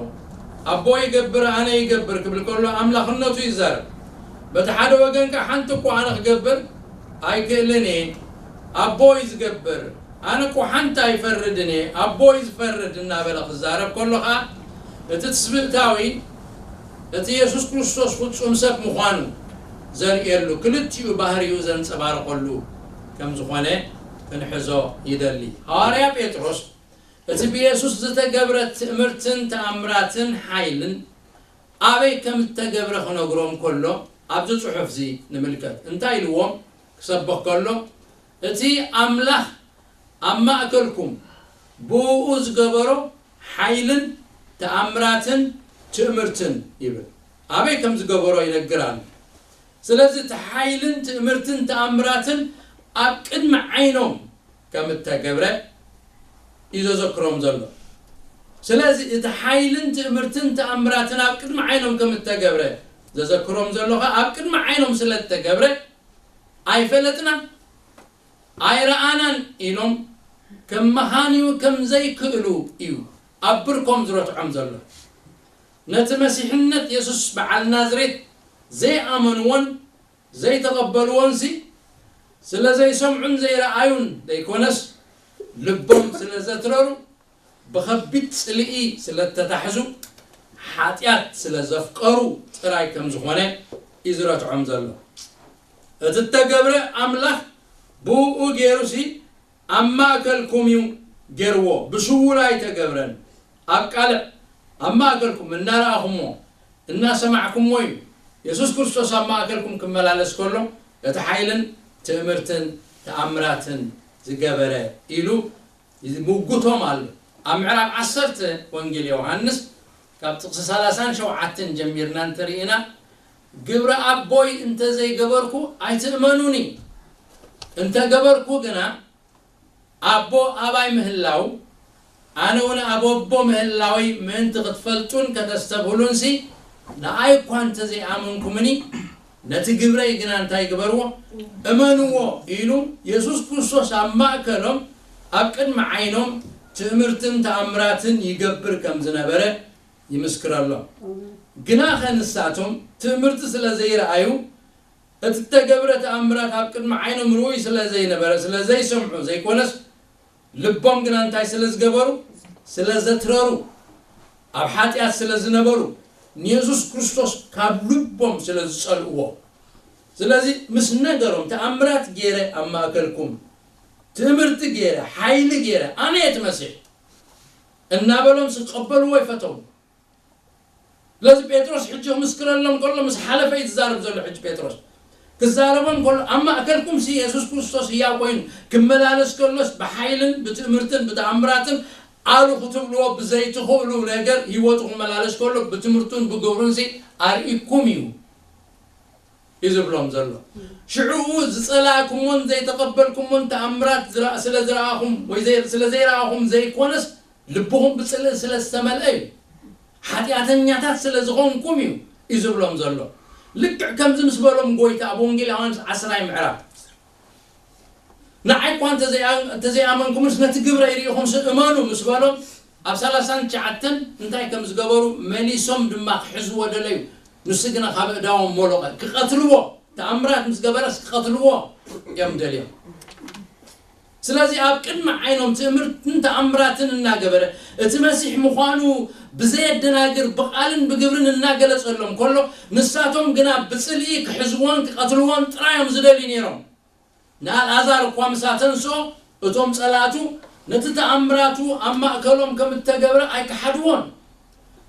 ኣቦ ይገብር ኣነ ይገብር ክብል ከሎ ኣምላኽነቱ ይዛረብ። በቲ ሓደ ወገን ከኣ ሓንቲ እኳ ኣነ ክገብር ኣይክእልን እየ፣ ኣቦ እዩ ዝገብር፣ ኣነ እኮ ሓንቲ ኣይፈርድን እየ፣ ኣቦይ ዝፈርድ እናበለ ክዛረብ ከሎ ኸኣ እቲ ትስብእታዊ እቲ የሱስ ክርስቶስ ፍጹም ሰብ ምዃኑ ዘርእየሉ ክልቲኡ ባህሪኡ ዘንጸባርቐሉ ከም ዝኾነ ክንሕዞ ይደሊ። ሃዋርያ ጴጥሮስ እቲ ብየሱስ ዝተገብረ ትእምርትን ተኣምራትን ሓይልን ኣበይ ከም እተገብረ ክነግሮም ከሎ ኣብዚ ጽሑፍ እዚ ንምልከት። እንታይ ኢልዎም ክሰብኽ ከሎ እቲ ኣምላኽ ኣብ ማእከልኩም ብእኡ ዝገበሮ ሓይልን ተኣምራትን ትእምርትን ይብል። ኣበይ ከም ዝገበሮ ይነግር ኣሎ። ስለዚ እቲ ሓይልን ትእምርትን ተኣምራትን ኣብ ቅድሚ ዓይኖም ከም እተገብረ እዩ ዘዘክሮም ዘሎ። ስለዚ እቲ ሓይልን ትእምርትን ተኣምራትን ኣብ ቅድሚ ዓይኖም ከም እተገብረ ዘዘክሮም ዘሎ ኸኣ ኣብ ቅድሚ ዓይኖም ስለ እተገብረ ኣይፈለጥናን ኣይረኣናን ኢሎም ከም መኻንዩ ከም ዘይክእሉ እዩ ኣብ ብርኮም ዝረትዖም ዘሎ። ነቲ መሲሕነት የሱስ በዓል ናዝሬት ዘይኣመንዎን ዘይተቐበልዎንሲ ስለ ዘይሰምዑን ዘይረኣዩን ዘይኮነስ፣ ልቦም ስለ ዘትረሩ፣ ብኸቢድ ጽልኢ ስለ እተታሕዙ፣ ሓጢኣት ስለ ዘፍቀሩ ጥራይ ከም ዝኾነ እዩ ዝረትዖም ዘሎ። እቲ እተገብረ ኣምላኽ ብእኡ ገይሩሲ ኣብ ማእከልኩም እዩ ገይርዎ፣ ብስውር ኣይተገብረን። ኣብ ቃልዕ ኣብ ማእከልኩም እናረኣኹምዎ እናሰማዕኩምዎ እዩ። የሱስ ክርስቶስ ኣብ ማእከልኩም ክመላለስ ከሎ እቲ ሓይልን ትእምርትን ተኣምራትን ዝገበረ ኢሉ ይምጉቶም ኣሎ። ኣብ ምዕራፍ ዓሰርተ ወንጌል ዮሃንስ ካብ ጥቕሲ ሰላሳን ሸውዓተን ጀሚርና እንተርኢና፣ ግብረ ኣቦይ እንተ ዘይገበርኩ ኣይትእመኑኒ፣ እንተ ገበርኩ ግና ኣቦ ኣባይ ምህላው፣ ኣነ እውን ኣብ ኣቦ ምህላወይ ምእንቲ ክትፈልጡን ከተስተብህሉንሲ፣ ንኣይ እኳ እንተ ዘይኣመንኩምኒ፣ ነቲ ግብረይ ግና እንታይ ግበርዎ? እመንዎ ኢሉ የሱስ ክርስቶስ ኣብ ማእከሎም ኣብ ቅድሚ ዓይኖም ትእምርትን ተኣምራትን ይገብር ከም ዝነበረ ይምስክረሎም። ግናኸ ንሳቶም ትእምርቲ ስለ ዘይረኣዩ፣ እቲ እተገብረ ተኣምራት ኣብ ቅድሚ ዓይኖም ርኡይ ስለ ዘይነበረ፣ ስለ ዘይሰምዑ ዘይኮነስ፣ ልቦም ግና እንታይ ስለ ዝገበሩ? ስለ ዘትረሩ፣ ኣብ ሓጢኣት ስለ ዝነበሩ፣ ንየሱስ ክርስቶስ ካብ ልቦም ስለ ዝጸልእዎ። ስለዚ ምስ ነገሮም፣ "ተኣምራት ገይረ ኣብ ማእከልኩም፣ ትእምርቲ ገይረ፣ ሓይሊ ገይረ፣ ኣነ እየ እቲ መሲሕ" እናበሎም ዝቀበልዎ ይፈተው። ስለዚ ጴጥሮስ ሕጂ ክምስክረሎም ከሎ ምስ ሓለፈ እዩ ዝዛረብ ዘሎ። ሕጂ ጴጥሮስ ክዛረቦም ከሎ፣ ኣብ ማእከልኩም ሲ የሱስ ክርስቶስ ህያው ኮይኑ ክመላለስ ከሎስ ብሓይልን ብትእምርትን ብተኣምራትን ኣሉ ክትብልዎ ብዘይትኽእሉ ነገር ህይወቱ ክመላለስ ከሎ ብትምህርቱን ብግብሩን ሲ ኣርኢኩም እዩ እዩ ዝብሎም ዘሎ። ሽዑ ዝጸላእኩሞን ዘይተቐበልኩሞን ተኣምራት ዝረኣ-፣ ስለ ዝረኣኹም ወይ ዘይ-፣ ስለ ዘይረኣኹም ዘይኮነስ ልብኹም ብጽልኢ ስለ ዝተመልአ እዩ። ሓጢኣተኛታት ስለ ዝኾንኩም እዩ እዩ ዝብሎም ዘሎ። ልክዕ ከምዚ ምስ በሎም ጎይታ ኣብ ወንጌል ዮሃንስ ዓስራይ ምዕራፍ፣ "ንዓይ እኳ እንተዘይኣ-፣ እንተዘይኣመንኩምስ ነቲ ግብረይ ርኢኹም ስ-፣ እመኑ" ምስ በሎም፣ ኣብ ሰላሳን ትሽዓተን እንታይ ከም ዝገበሩ መሊሶም ድማ ክሕዝዎ ደለዩ። ንሱ ግና ካብ እዳዎም ሞሎቐ። ክቐትልዎ፣ ተኣምራት ምስ ገበረስ ክቐትልዎ እዮም ደልዮም። ስለዚ ኣብ ቅድሚ ዓይኖም ትእምርትን ተኣምራትን እናገበረ፣ እቲ መሲሕ ምዃኑ ብዘየደናግር ብቓልን ብግብርን እናገለጸሎም ከሎ፣ ንሳቶም ግና ብጽልኢ ክሕዝዎን ክቐትልዎን ጥራይ እዮም ዝደልዩ ነይሮም። ንኣልኣዛር እኳ ምስ ኣተንስኦ፣ እቶም ጸላእቱ ነቲ ተኣምራቱ ኣብ ማእከሎም ከም እተገብረ ኣይከሓድዎን።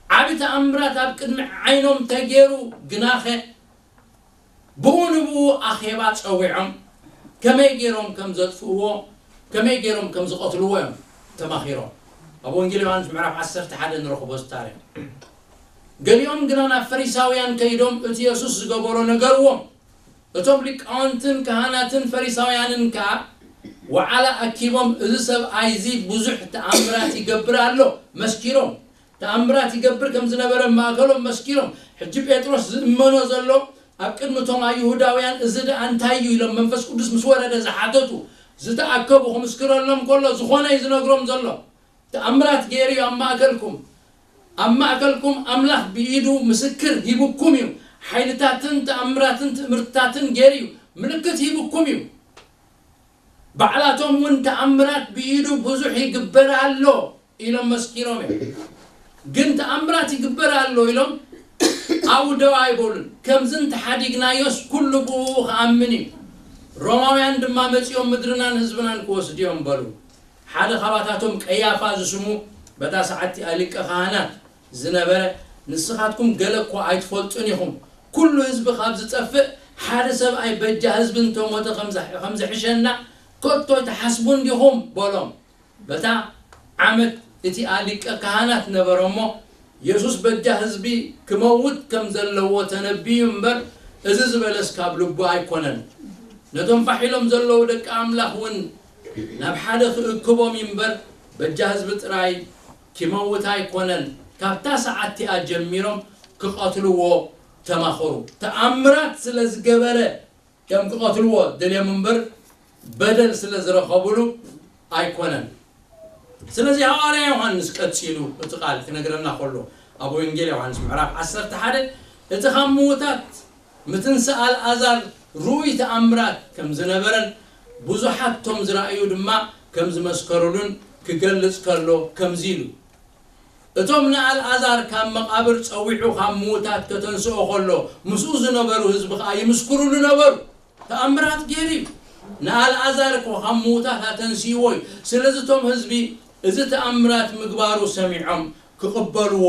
ዓቢ ተኣምራት ኣብ ቅድሚ ዓይኖም ተገይሩ ግናኸ፣ ብኡ ንብኡ ኣኼባ ጸዊዖም፣ ከመይ ገይሮም ከም ዘጥፍእዎ፣ ከመይ ገይሮም ከም ዝቐትልዎ እዮም ተማኺሮም። ኣብ ወንጌል ዮሃንስ ምዕራፍ ዓሰርተ ሓደ ንረኽቦ እዚ ታሪኽ። ገሊኦም ግና ናብ ፈሪሳውያን ከይዶም እቲ የሱስ ዝገበሮ ነገርዎም። እቶም ሊቃውንትን ካህናትን ፈሪሳውያንን ከኣ ዋዕላ ኣኪቦም፣ "እዚ ሰብኣይ እዚ ብዙሕ ተኣምራት ይገብር ኣሎ" መስኪሮም። ተኣምራት ይገብር ከም ዝነበረ ማእከሎም መስኪሮም። ሕጂ ጴጥሮስ ዝእመኖ ዘሎ ኣብ ቅድሚ እቶም ኣይሁዳውያን፣ "እዚ ደኣ እንታይ እዩ?" ኢሎም መንፈስ ቅዱስ ምስ ወረደ ዝሓተቱ፣ ዝተኣከቡ ክምስክረሎም ከሎ ዝኾነ እዩ ዝነግሮም ዘሎ። "ተኣምራት ገይሩ እዩ ኣብ ማእከልኩም። ኣብ ማእከልኩም ኣምላኽ ብኢዱ ምስክር ሂብኩም እዩ። ሓይልታትን ተኣምራትን ትእምርትታትን ገይሩ እዩ። ምልክት ሂብኩም እዩ። ባዕላቶም እውን ተኣምራት ብኢዱ ብዙሕ ይግበር ኣሎ" ኢሎም መስኪሮም እዮም። ግን ተኣምራት ይግበር ኣሎ ኢሎም ኣብኡ ደው ኣይበሉን። "ከምዚ እንተሓዲግናዮስ ኩሉ ብኡ ክኣምን እዩ። ሮማውያን ድማ መጺኦም ምድርናን ህዝብናን ክወስዱ እዮም" በሉ። ሓደ ካብኣታቶም ቀያፋ ዝስሙ በታ ሰዓት እቲኣ ሊቀ ካህናት ዝነበረ፣ "ንስኻትኩም ገለ እኳ ኣይትፈልጡን ኢኹም። ኩሉ ህዝቢ ካብ ዝጠፍእ ሓደ ሰብኣይ በጃ ህዝቢ እንተሞተ ከም ዘሕ-፣ ከም ዝሕሸና ከቶ ትሓስቡን ዲኹም?" በሎም። በታ ዓመት እቲኣ ሊቀ ካህናት ነበረ እሞ፣ የሱስ በጃ ህዝቢ ክመውት ከም ዘለዎ ተነብዩ እምበር፣ እዚ ዝበለስ ካብ ልቡ ኣይኮነን። ነቶም ፋሕ ኢሎም ዘለዉ ደቂ ኣምላኽ እውን ናብ ሓደ ክእክቦም እዩ እምበር፣ በጃ ህዝቢ ጥራይ ክመውት ኣይኮነን። ካብታ ሰዓት እቲኣ ጀሚሮም ክቐትልዎ ተማኸሩ። ተኣምራት ስለ ዝገበረ እዮም ክቐትልዎ ደልዮም እምበር፣ በደል ስለ ዝረኸብሉ ኣይኮነን። ስለዚ ሃዋርያ ዮሃንስ ቀጺሉ እቲ ቃል ክነግረና ከሎ፣ ኣብ ወንጌል ዮሃንስ ምዕራፍ ዓሰርተ ሓደ፣ እቲ ካብ ምዉታት ምትንሳእ ኣልኣዛር ርኡይ ተኣምራት ከም ዝነበረን፣ ብዙሓት እቶም ዝረኣዩ ድማ ከም ዝመስከሩሉን ክገልጽ ከሎ ከምዚ ኢሉ፣ እቶም ንኣልኣዛር ካብ መቓብር ጸዊዑ ካብ ምዉታት ከተንስኦ ከሎ ምስኡ ዝነበሩ ህዝቢ ከኣ ይምስክሩሉ ነበሩ። ተኣምራት ገይሩ እዩ። ንኣልኣዛር እኮ ካብ ምዉታት ኣተንስይዎ እዩ። ስለዚ እቶም ህዝቢ እዚ ተኣምራት ምግባሩ ሰሚዖም ክቕበልዎ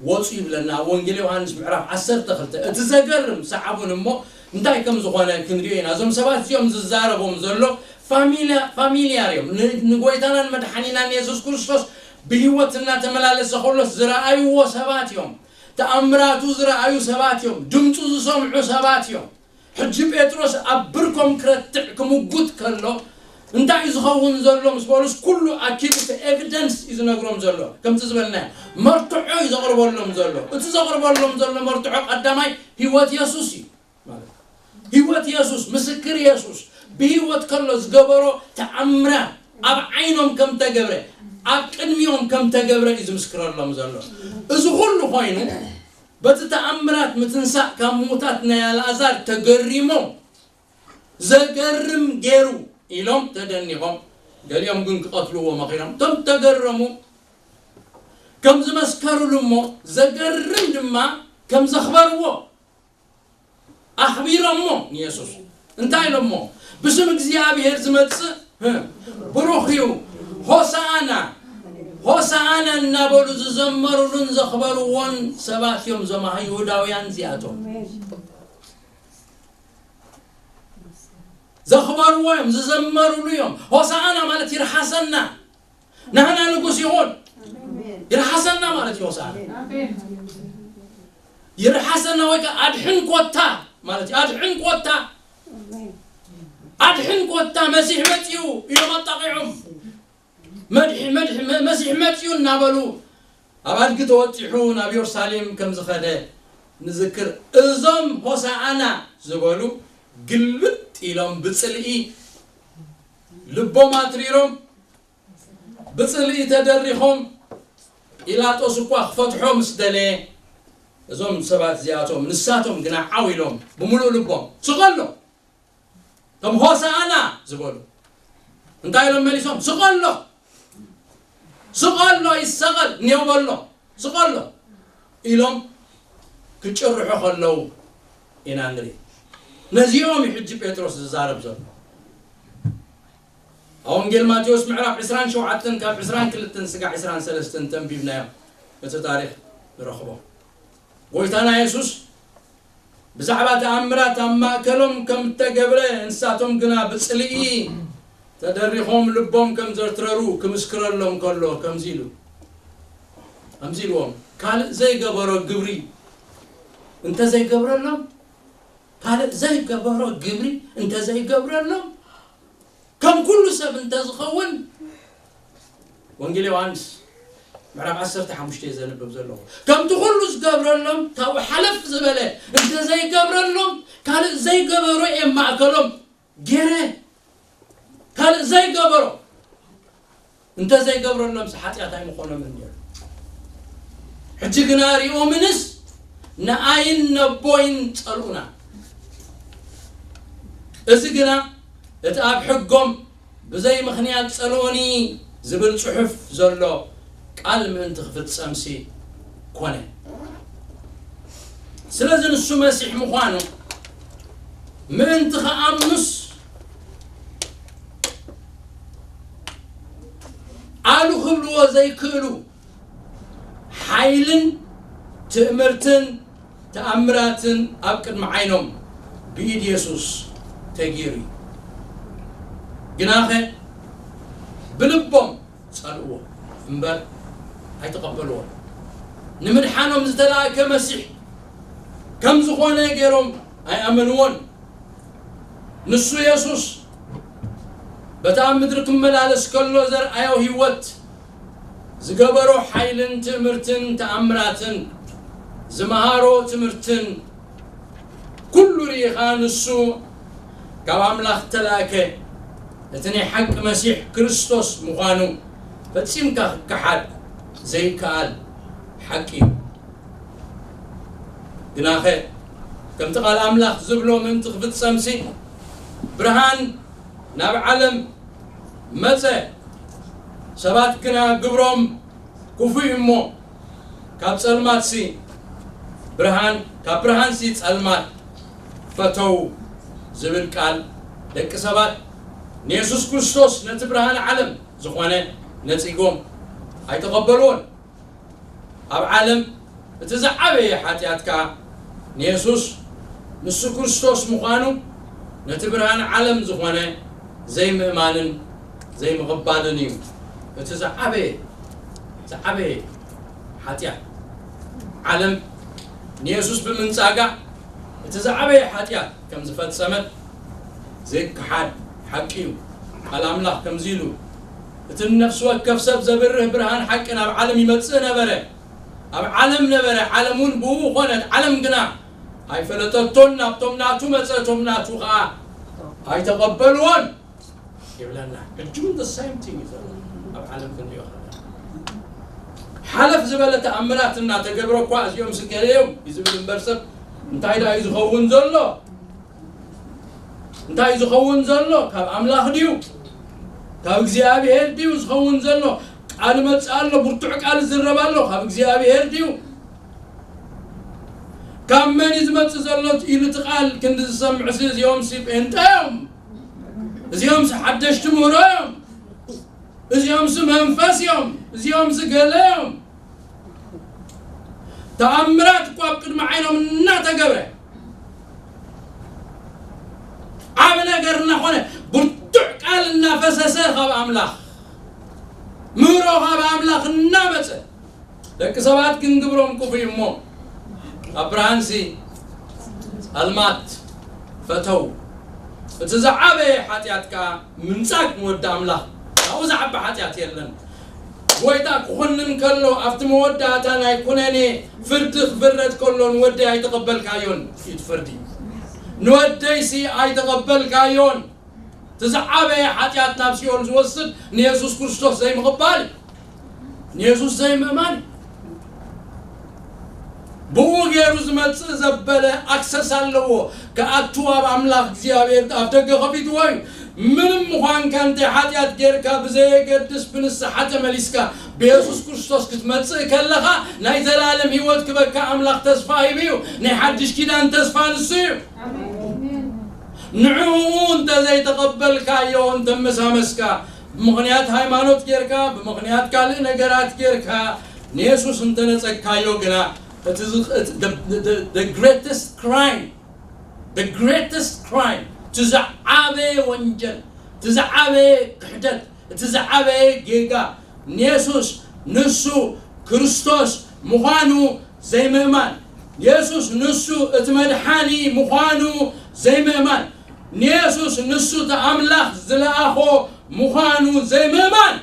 ወጹ ይብለና ወንጌል ዮሃንስ ምዕራፍ ዓሰርተ ክልተ። እቲ ዘገርም ሰዓቡን እሞ እንታይ ከም ዝኾነ ክንሪኦ ኢና። እዞም ሰባት እዚኦም ዝዛረቦም ዘሎ ፋሚልያ-፣ ፋሚልያር እዮም። ን-፣ ንጎይታናን መድሓኒናን የሱስ ክርስቶስ ብህይወት እናተመላለሰ ከሎስ ዝረኣይዎ ሰባት እዮም። ተኣምራቱ ዝረኣዩ ሰባት እዮም። ድምፁ ዝሰምዑ ሰባት እዮም። ሕጂ ጴጥሮስ ኣብ ብርኮም ክረትዕ ክምጉት ከሎ እንታይ እዩ ዝኸውን ዘሎ ምስ በሉስ፣ ኩሉ ኣኪቡ እቲ ኤቪደንስ እዩ ዝነግሮም ዘሎ። ከምቲ ዝበልናዮ መርትዖ እዩ ዘቕርበሎም ዘሎ። እቲ ዘቕርበሎም ዘሎ መርትዖ ቀዳማይ ህይወት የሱስ እዩ ማለት እዩ። ህይወት የሱስ፣ ምስክር የሱስ ብህይወት ከሎ ዝገበሮ ተኣምራት ኣብ ዓይኖም ከም ተገብረ፣ ኣብ ቅድሚኦም ከም ተገብረ እዩ ዝምስክረሎም ዘሎ። እዚ ኩሉ ኮይኑ በቲ ተኣምራት ምትንሳእ ካብ ምዉታት ናይ ኣልኣዛር ተገሪሞም፣ ዘገርም ገይሩ ኢሎም ተደኒቖም፣ ገሊኦም ግን ክቐትልዎ መኺሮም። እቶም ተገረሙ ከም ዝመስከሩሉ እሞ ዘገርም ድማ ከም ዘኽበርዎ ኣኽቢሮሞ ንየሱስ። እንታይ ኢሎሞ? ብስም እግዚኣብሔር ዝመጽእ፣ ህ፣ ብሩኽ እዩ፣ ሆሳኣና፣ ሆሳኣና እናበሉ ዝዘመሩሉን ዘኽበርዎን ሰባት እዮም እዞም ይሁዳውያን እዚኣቶም። ዘኽበርዎ እዮም፣ ዝዘመሩሉ እዮም። ሆሳኣና ማለት ይርሓሰና፣ ናህና ንጉስ ይኹን። ይርሓሰና ማለት እዩ ሆሳኣና። ይርሓሰና ወይ ከዓ ኣድሕን ኮታ ማለት እዩ። ኣድሕን ኮታ፣ ኣድሕን ኮታ፣ መሲሕ መጺኡ ኢሎም ኣጣቒዖም። መድሒ-፣ መድሒ-፣ መ-፣ መሲሕ መጺኡ እናበሉ ኣብ ኣድጊ ተወጢሑ ናብ ኢየሩሳሌም ከም ዝኸደ ንዝክር። እዞም ሆሳኣና ዝበሉ ግልብጥ ኢሎም ብጽልኢ ልቦም ኣትሪሮም፣ ብጽልኢ ተደሪኾም፣ ጲላጦስ እኳ ክፈትሖ ምስ ደለየ፣ እዞም ሰባት እዚኣቶም፣ ንሳቶም ግና ዓው ኢሎም ብምሉእ ልቦም፣ ስቐሎ! እቶም ሆሳኣና ዝበሉ እንታይ ኢሎም መሊሶም? ስቐሎ! ስቐሎ! ይሰቐል! እኔው በሎ! ስቐሎ! ኢሎም ክጭርሑ ከለዉ ኢና ንርኢ። ነዚኦም እዩ ሕጂ ጴጥሮስ ዝዛረብ ዘሎ። ኣብ ወንጌል ማቴዎስ ምዕራፍ ዕስራን ሸውዓተን ካብ ዕስራን ክልተን ስጋዕ ዕስራን ሰለስተን ተንቢብናዮ እቲ ታሪኽ ንረኽቦ። ጎይታና የሱስ ብዛዕባ ተኣምራት ኣብ ማእከሎም ከም እተገብረ፣ ንሳቶም ግና ብጽልኢ ተደሪኾም ልቦም ከም ዘርትረሩ ክምስክረሎም ከሎ ከምዚ ኢሉ፣ ከምዚ ኢልዎም፣ ካልእ ዘይገበሮ ግብሪ እንተዘይገብረሎም፣ ካልእ ዘይገበሮ ግብሪ እንተዘይገብረሎም፣ ከም ኩሉ ሰብ እንተዝኸውን፣ ወንጌል ዮሃንስ ምዕራፍ ዓሰርተ ሓሙሽተ እዩ ዘንብብ ዘለኹ። ከምቲ ኩሉ ዝገብረሎም ካብኡ ሓለፍ ዝበለ እንተዘይገብረሎም፣ ካልእ ዘይገበሮ እየ ማእከሎም ገይረ፣ ካልእ ዘይገበሮ እንተዘይገብረሎምስ ሓጢኣት ኣይምኾኖምን ነይሩ። ሕጂ ግና ሪኦምንስ ንኣይን ነቦይን ጸልኡና። እዚ ግና እቲ ኣብ ሕጎም ብዘይ ምኽንያት ጸልኡኒ ዝብል ጽሑፍ ዘሎ ቃል ምእንቲ ክፍጸምሲ ኮነ። ስለዚ ንሱ መሲሕ ምዃኑ ምእንቲ ክኣምኑስ ኣሉ ክብልዎ ዘይክእሉ ሓይልን ትእምርትን ተኣምራትን ኣብ ቅድሚ ዓይኖም ብኢድ የሱስ ተገይሩ እዩ። ግናኸ ብልቦም ጸልእዎ እምበር ኣይተቐበልዎን። ንምድሓኖም ዝተላእከ መሲሕ ከም ዝኾነ ገይሮም ኣይኣመንዎን። ንሱ የሱስ በቲ ኣብ ምድሪ ክመላለስ ከሎ ዘርኣዮ ህይወት፣ ዝገበሮ ሓይልን ትእምርትን ተኣምራትን፣ ዝመሃሮ ትምህርትን ኩሉ ርኢኻ ንሱ ካብ ኣምላኽ ተላእከ፣ እቲ ናይ ሓቂ መሲሕ ክርስቶስ ምዃኑ ፈጺምካ ክከሓድ ዘይከኣል ሓቂ እዩ። ግናኸ ከምቲ ቃል ኣምላኽ ዝብሎ ምእንቲ ክፍጸምሲ፣ ብርሃን ናብ ዓለም መጸ፣ ሰባት ግና ግብሮም ክፉእ እዩ እሞ፣ ካብ ጸልማትሲ ብርሃን፣ ካብ ብርሃንሲ ጸልማት ፈተው ዝብል ቃል፣ ደቂ ሰባት ንየሱስ ክርስቶስ ነቲ ብርሃን ዓለም ዝኾነ ነጺጎም ኣይተቐበልዎን። ኣብ ዓለም እቲ ዝዓበየ ሓጢኣት ከኣ ንየሱስ ንሱ ክርስቶስ ምዃኑ ነቲ ብርሃን ዓለም ዝኾነ ዘይምእማንን ዘይምቕባልን እዩ። እቲ ዝዓበየ፣ ዝዓበየ ሓጢኣት ዓለም ንየሱስ ብምንጻጋ እቲ ዝዓበየ ሓጢኣት ከም ዝፈጸመት ዘይከሓድ ሓቂ እዩ። ቃል ኣምላኽ ከምዚ ኢሉ፣ እቲ ንነፍሲ ወከፍ ሰብ ዘብርህ ብርሃን ሓቂ ናብ ዓለም ይመጽእ ነበረ። ኣብ ዓለም ነበረ፣ ዓለም እውን ብኡ ኾነት። ዓለም ግና ኣይፈለጠቶን፣ ናብቶም ናቱ መጸ፣ እቶም ናቱ ኸኣ ኣይተቐበልዎን ይብለና። ሕጂ እውን the same thing እዩ ዘሎ ኣብ ዓለም ክንሪኦ ከለና። ሓለፍ ዝበለ ተኣምራት እናተገብረ እኳ እዚኦም ስገለዮም እዩ ዝብል እምበር ሰብ እንታይ ደኣ እዩ ዝኸውን ዘሎ? እንታይ ዝኸውን ዘሎ? ካብ ኣምላኽ ድዩ? ካብ እግዚኣብሔር ድዩ ዝኸውን ዘሎ? ቃል መጽእ ኣሎ፣ ብርቱዕ ቃል ዝረብ ኣሎ፣ ካብ እግዚኣብሔር ድዩ? ካብ መን እዩ ዝመጽእ ዘሎ ኢሉ እቲ ቃል ክንዲ ዝሰምዕሲ፣ እዚኦምሲ ጴንጠ እዮም፣ እዚኦምሲ ሓደሽቲ ምህሮ እዮም፣ እዚኦምሲ መንፈስ እዮም፣ እዚኦምሲ ገለ እዮም። ተኣምራት እኳ ኣብ ቅድሚ ዓይኖም እናተገብረ፣ ዓብ ነገር እናኾነ፣ ብርቱዕ ቃል እናፈሰሰ ካብ ኣምላኽ፣ ምህሮ ካብ ኣምላኽ እናመጸ፣ ደቂ ሰባት ግን ግብሮም ክፉእ እዩ እሞ፣ ኣብ ብርሃንሲ ጸልማት ፈተው። እቲ ዝዓበየ ሓጢኣት ከኣ ምንጻግ ንወዲ ኣምላኽ፣ ካብኡ ዝዓቢ ሓጢኣት የለን። ጎይታ ክኹንን ከሎ፣ ኣብቲ መወዳእታ ናይ ኩነኔ ፍርዲ ክፍረድ ከሎ፣ ንወደይ ኣይተቐበልካዮን እዩ እቲ ፍርዲ። ንወደይሲ ኣይተቐበልካዮን። እቲ ዝዓበየ ሓጢኣት ናብ ሲኦል ዝወስድ ንየሱስ ክርስቶስ ዘይምቕባል እዩ። ንየሱስ ዘይምእማን እዩ። ብኡ ገይሩ ዝመጽእ ዘበለ ኣክሰስ ኣለዎ። ክኣቱ ኣብ ኣምላኽ እግዚኣብሔር ኣፍ ደገ ከፊትዎ እዩ። ምንም ምዃንካ፣ እንተ ሓጢኣት ጌርካ ብዘየገድስ ብንስሓ ተመሊስካ ብየሱስ ክርስቶስ ክትመጽእ ከለኻ ናይ ዘላለም ህይወት ክበካ ኣምላኽ ተስፋ ሂቡ እዩ። ናይ ሓድሽ ኪዳን ተስፋ ንሱ እዩ። ንዕኡ እንተ ዘይተቐበልካዮ፣ እንተ መሳመስካ፣ ብምኽንያት ሃይማኖት ጌርካ፣ ብምኽንያት ካልእ ነገራት ጌርካ፣ ንየሱስ እንተ ነጸግካዮ ግና፣ እቲ ዝ-፣ እቲ፣ the፣ the፣ the greatest crime፣ the greatest crime፣ እቲ ዝዓበየ ወንጀል፣ እቲ ዝዓበየ ክሕደት፣ እቲ ዝዓበየ ጌጋ፣ ንየሱስ ንሱ ክርስቶስ ምዃኑ ዘይምእማን፣ የሱስ ንሱ እቲ መድሓኒ ምዃኑ ዘይምእማን፣ ንየሱስ ንሱ እቲ ኣምላኽ ዝለኣኾ ምዃኑ ዘይምእማን።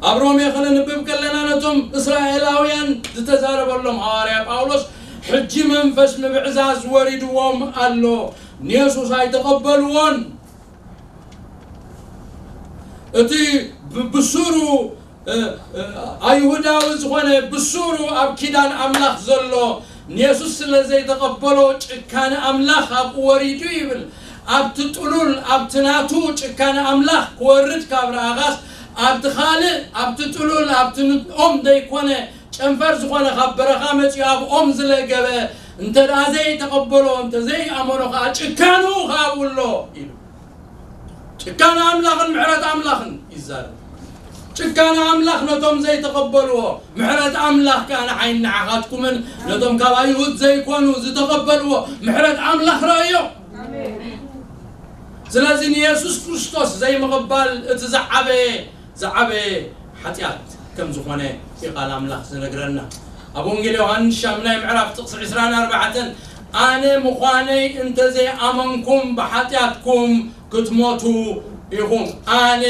ኣብ ሮሜ ከነንብብ ከለና ነቶም እስራኤላውያን ዝተዛረበሎም ሃዋርያ ጳውሎስ፣ ሕጂ መንፈስ ምብዕዛዝ ወሪድዎም ኣሎ፣ ንየሱስ ኣይተቐበልዎን። እቲ ብ-፣ ብሱሩ፣ እ፣ እ፣ ኣይሁዳዊ ዝኾነ ብሱሩ ኣብ ኪዳን ኣምላኽ ዘሎ ንየሱስ ስለ ዘይተቐበሎ ጭካነ ኣምላኽ ኣብኡ ወሪዱ ይብል። ኣብቲ ጥሉል፣ ኣብቲ ናቱ ጭካነ ኣምላኽ ክወርድ ካብ ረኣኻስ፣ ኣብቲ ካልእ፣ ኣብቲ ጥሉል፣ ኣብቲ ንኦም ዘይኮነ ጨንፈር ዝኾነ ካብ በረኻ መጺኡ ኣብ ኦም ዝለገበ እንተ ደኣ ዘይተቐበሎ፣ እንተ ዘይኣመኖ ኸኣ ጭካኑ ኸኣ ኣብኡ ኣሎ ኢሉ። ጭካነ ኣምላኽን ምሕረት ኣምላኽን ይዛረብ። ጭካነ ኣምላኽ ነቶም ዘይተቐበልዎ፣ ምሕረት ኣምላኽ ከኣ ንዓይን ንዓኻትኩምን ነቶም ካብ ኣይሁድ ዘይኮኑ ዝተቐበልዎ ምሕረት ኣምላኽ ረኣዮ። ስለዚ ንየሱስ ክርስቶስ ዘይምቕባል እቲ ዝዓበየ፣ ዝዓበየ ሓጢኣት ከም ዝኾነ እዩ ቃል ኣምላኽ ዝነግረና። ኣብ ወንጌል ዮሃንስ ሻምናይ ምዕራፍ ጥቕሲ ዕስራን ኣርባዕተን፣ ኣነ ምዃነይ እንተ ዘይኣመንኩም ብሓጢኣትኩም ክትሞቱ ኢኹም። ኣነ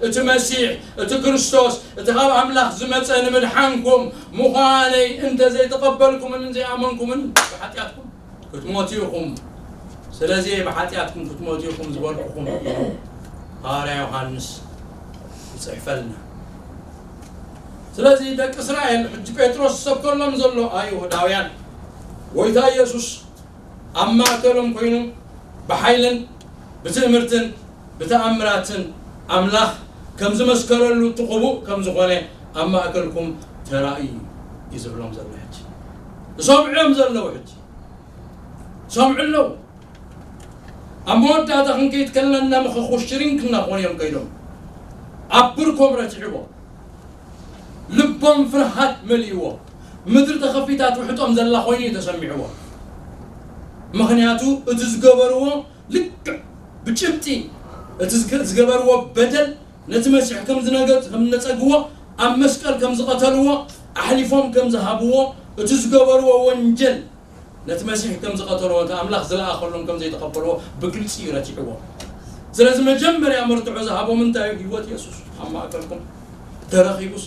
እቲ መሲሕ፣ እቲ ክርስቶስ፣ እቲ ካብ ኣምላኽ ዝመጸ ንምድሓንኩም ምዃነይ እንተ ዘይተቐበልኩምን ዘይኣመንኩምን ብሓጢኣትኩም ክትሞቱ ኢኹም። ስለዚ ብሓጢኣትኩም ክትሞቱ ኢኹም ዝበልኩኹም ኢሉ ሃዋርያ ዮሃንስ ይጽሕፈልና። ስለዚ ደቂ እስራኤል፣ ሕጂ ጴጥሮስ ዝሰብከሎም ዘሎ ኣይሁዳውያን፣ ጎይታ ኢየሱስ ኣብ ማእከሎም ኮይኑ ብሓይልን ብትእምርትን ብተኣምራትን ኣምላኽ ከም ዝመስከረሉ እቲ ቅቡእ ከም ዝኾነ ኣብ ማእከልኩም ተራእዩ እዩ ዝብሎም ዘሎ። ሕጂ ዝሰምዑ እዮም ዘለዉ። ሕጂ ዝሰምዑ ኣለዉ። ኣብ መወዳእታ ክንከይድ ከለና መኸኹ ሽሪንክ እናኾኑ እዮም ከይዶም። ኣብ ብርኮም ረቲዕዎ። ልቦም ፍርሃት መሊእዎ። ምድሪ ተኸፊታ ትውሕጦም ዘላ ኮይኑ እዩ ተሰሚዕዎ። ምኽንያቱ እቲ ዝገበርዎ ልክዕ ብጭብጢ እቲ ዝገ-፣ ዝገበርዎ በደል፣ ነቲ መሲሕ ከም ዝነገ-፣ ከም ዝነጸግዎ፣ ኣብ መስቀል ከም ዝቐተልዎ፣ ኣሕሊፎም ከም ዝሃብዎ፣ እቲ ዝገበርዎ ወንጀል ነቲ መሲሕ ከም ዝቐተልዎ፣ እቲ ኣምላኽ ዝለኣኸሎም ከም ዘይተቐበልዎ ብግልጺ እዩ ረቲዕዎ። ስለዚ መጀመርያ መርትዖ ዝሃቦም እንታይ እዩ? ህይወት የሱስ ኣብ ማእከልኩም ተረኺቡስ፣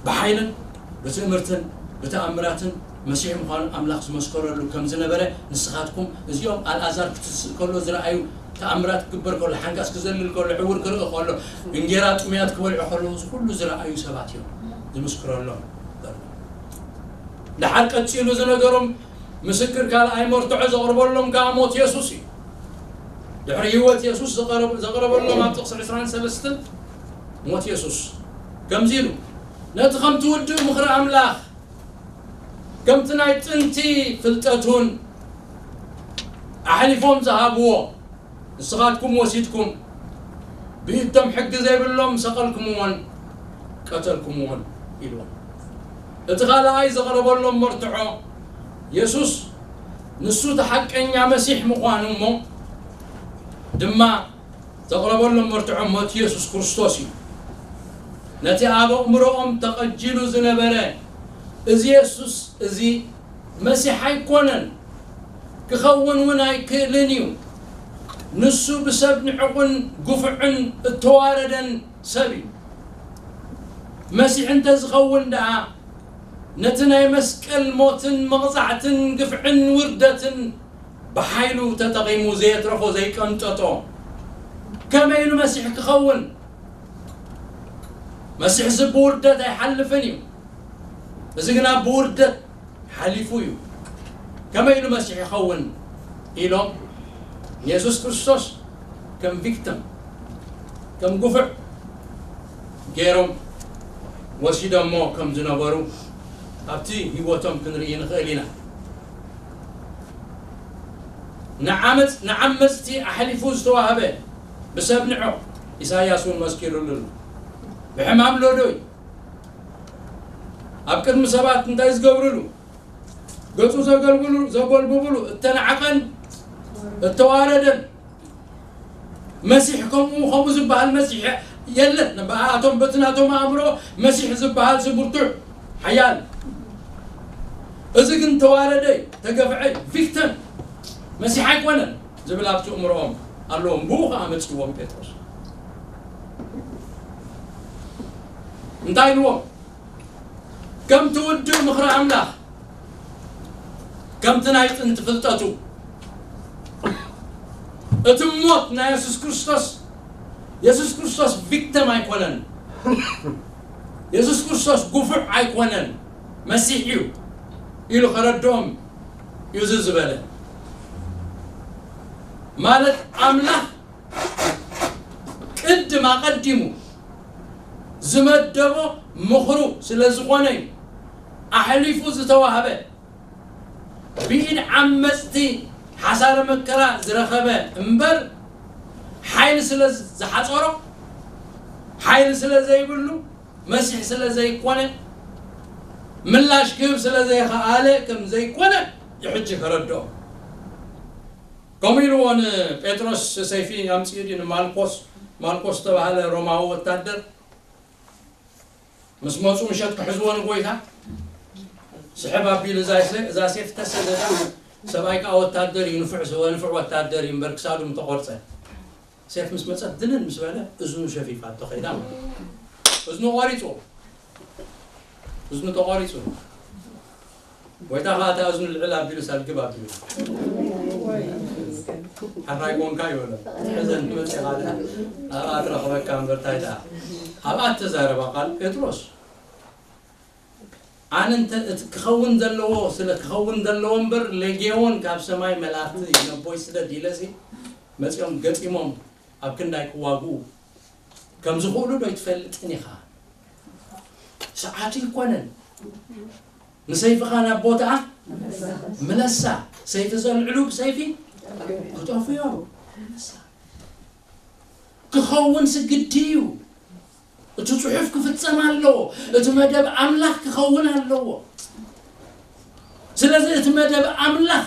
ብሓይልን ብትእምርትን ብተኣምራትን መሲሕ ምዃኑ ኣምላኽ ዝመስከረሉ ከም ዝነበረ፣ ንስኻትኩም እዚኦም ኣልኣዛር ክትስእ ከሎ ዝረኣዩ ተኣምራት ክግበር ከሎ፣ ሓንካስ ክዘልል ከሎ፣ ዕውር ክርኢ ከሎ፣ እንጌራ ጥሙያት ክበልዑ ከለዉ፣ እዚ ኩሉ ዝረኣዩ ሰባት እዮም ዝምስክረሎም ዘሎ። ደሓር ቀጺሉ ዝነገሮም ምስክር ካልኣይ መርትዖ ዘቕርበሎም ከኣ ሞት የሱስ እዩ። ድሕሪ ህይወት የሱስ ዘቐረብ-፣ ዘቕረበሎም ኣብ ጥቕሲ ዕስራን ሰለስተን ሞት የሱስ ከምዚ ኢሉ፣ ነቲ ከምቲ ውድእ ምኽሪ ኣምላኽ፣ ከምቲ ናይ ጥንቲ ፍልጠቱን ኣሕሊፎም ዝሃብዎ፣ ንስኻትኩም ወሲድኩም፣ ብኢድቶም ሕጊ ዘይብሎም ሰቐልኩምዎን ቀተልኩምዎን ኢልዎም። እቲ ካልኣይ ዘቕረበሎም መርትዖ፣ የሱስ ንሱ እቲ ሓቀኛ መሲሕ ምዃኑ እሞ ድማ ዘቕረበሎም መርትዖ ሞት የሱስ ክርስቶስ እዩ። ነቲ ኣብ ኣእምሮኦም ተቐጂሉ ዝነበረ፣ እዚ የሱስ እዚ መሲሕ ኣይኮነን፣ ክኸውን እውን ኣይክእልን እዩ። ንሱ ብሰብ ንዕቑን ግፉዕን እተዋረደን ሰብ እዩ። መሲሕ እንተ ዝኸውን ደኣ፣ ነቲ ናይ መስቀል ሞትን መቕጻዕትን ግፍዕን ውርደትን ብሓይሉ ተጠቒሙ ዘየትረፎ ዘይቀንጠጦ። ከመይ ኢሉ መሲሕ ክኸውን? መሲሕሲ ብውርደት ኣይሓልፍን እዩ። እዚ ግና ብውርደት ሓሊፉ እዩ። ከመይ ኢሉ መሲሕ ይኸውን ኢሎም ንየሱስ ክርስቶስ ከም ቪክቲም፣ ከም ግፉዕ ገይሮም ወሲዶሞ ከም ዝነበሩ ኣብቲ ህይወቶም ክንርኢ ንኽእል ኢና። ንዓመፅ-፣ ንዓመፅቲ ኣሕሊፉ ዝተዋህበ ብሰብ ንዑቕ፣ ኢሳይያስ እውን መስኪሩሉ ኣሎ። ብሕማም ሎዶይ ኣብ ቅድሚ ሰባት እንታይ ዝገብርሉ? ገጹ ዘገልብሉ-፣ ዘጎልብብሉ፣ እተናዕቐን እተዋረደን። መሲሕ ከምኡ፣ ከምኡ ዝበሃል መሲሕ የለን። ብኣቶም፣ በቲ ናቶም ኣእምሮ መሲሕ ዝበሃል ሲ ብርቱዕ ሓያል። እዚ ግን ተዋረደ፣ ተገፍዐ፣ ቪክቲም፣ መሲሕ ኣይኮነን ዝብል ኣብቲ ኣእምሮኦም ኣለዎም። ብኡ ኸዓ መጺዎም ጴጥሮስ። እንታይ ኢልዎም? ከምቲ ውድእ ምኽሪ ኣምላኽ፣ ከምቲ ናይ ጥንቲ ፍልጠቱ፣ እቲ ሞት ናይ የሱስ ክርስቶስ፣ የሱስ ክርስቶስ ቪክቲም ኣይኮነን። የሱስ ክርስቶስ ግፉዕ ኣይኮነን፣ መሲሕ እዩ ኢሉ ከረድኦም እዩ እዚ ዝበለ። ማለት ኣምላኽ ቅድም ኣቐዲሙ ዝመደቦ ምኽሩ ስለ ዝኾነ እዩ ኣሕሊፉ ዝተዋህበ። ብኢድ ዓመፅቲ ሓሳረ መከራ ዝረኸበ እምበር፣ ሓይሊ ስለ ዝሓፀሮ፣ ሓይሊ ስለ ዘይብሉ፣ መሲሕ ስለ ዘይኮነ፣ ምላሽ ክህብ ስለ ዘይኸኣለ ከም ዘይኮነ እዩ ሕጂ ከረድኦ። ከምኡ ኢልዎ ንጴጥሮስ ሰይፊ ኣምፅኡ ድዩ ንማልኮስ፣ ማልኮስ ዝተባህለ ሮማዊ ወታደር ምስ መፁ ምሸት ክሕዝዎ ንጎይታ ስሕብ ኣቢሉ እዛ ሴ-፣ እዛ ሴፍ ተሰደዳ። ሰብኣይ ከዓ ወታደር እዩ፣ ንፉዕ፣ ንፉዕ ወታደር እዩ እምበር ክሳዱ ምተቆርፀ። ሴፍ ምስ መፀት ድንን ምስ በለ እዝኑ ሸፊፋቶ ከይዳ ማለት እዩ። እዝኑ ቆሪፁ፣ እዝኑ ተቆሪፁ። ጎይታ ከዓ እታ እዝኑ ልዕል ኣቢሉ ሳልግብ ኣቢሉ። ሕራይ ኮንካ ይበሎ። ሕዘን ትመፅእ ኢኻ ድኣ ኣብኣ ትረኽበካ እምበር እንታይ ድኣ። ኣብኣ እተዛረባ ቃል ጴጥሮስ፣ ኣነ እንተ እቲ ክኸውን ዘለዎ ስለ ክኸውን ዘለዎ እምበር፣ ሌጌዎን ካብ ሰማይ መላእኽቲ ነቦይ ስደድ ኢለሲ መጺኦም ገጢሞም ኣብ ክንዳይ ክዋግኡ ከም ዝኽእሉ ዶ ኣይትፈልጥን ኢኻ? ሰዓቱ ኣይኮነን። ንሰይፍኻ ናብ ቦታኣ ምለሳ። ሰይፊ ዘልዕሉ ብሰይፊ ክጠፍኡ እዮም። ምለሳ። ክኸውን ስግዲ እዩ። እቲ ጽሑፍ ክፍጸም ኣለዎ። እቲ መደብ ኣምላኽ ክኸውን ኣለዎ። ስለዚ እቲ መደብ ኣምላኽ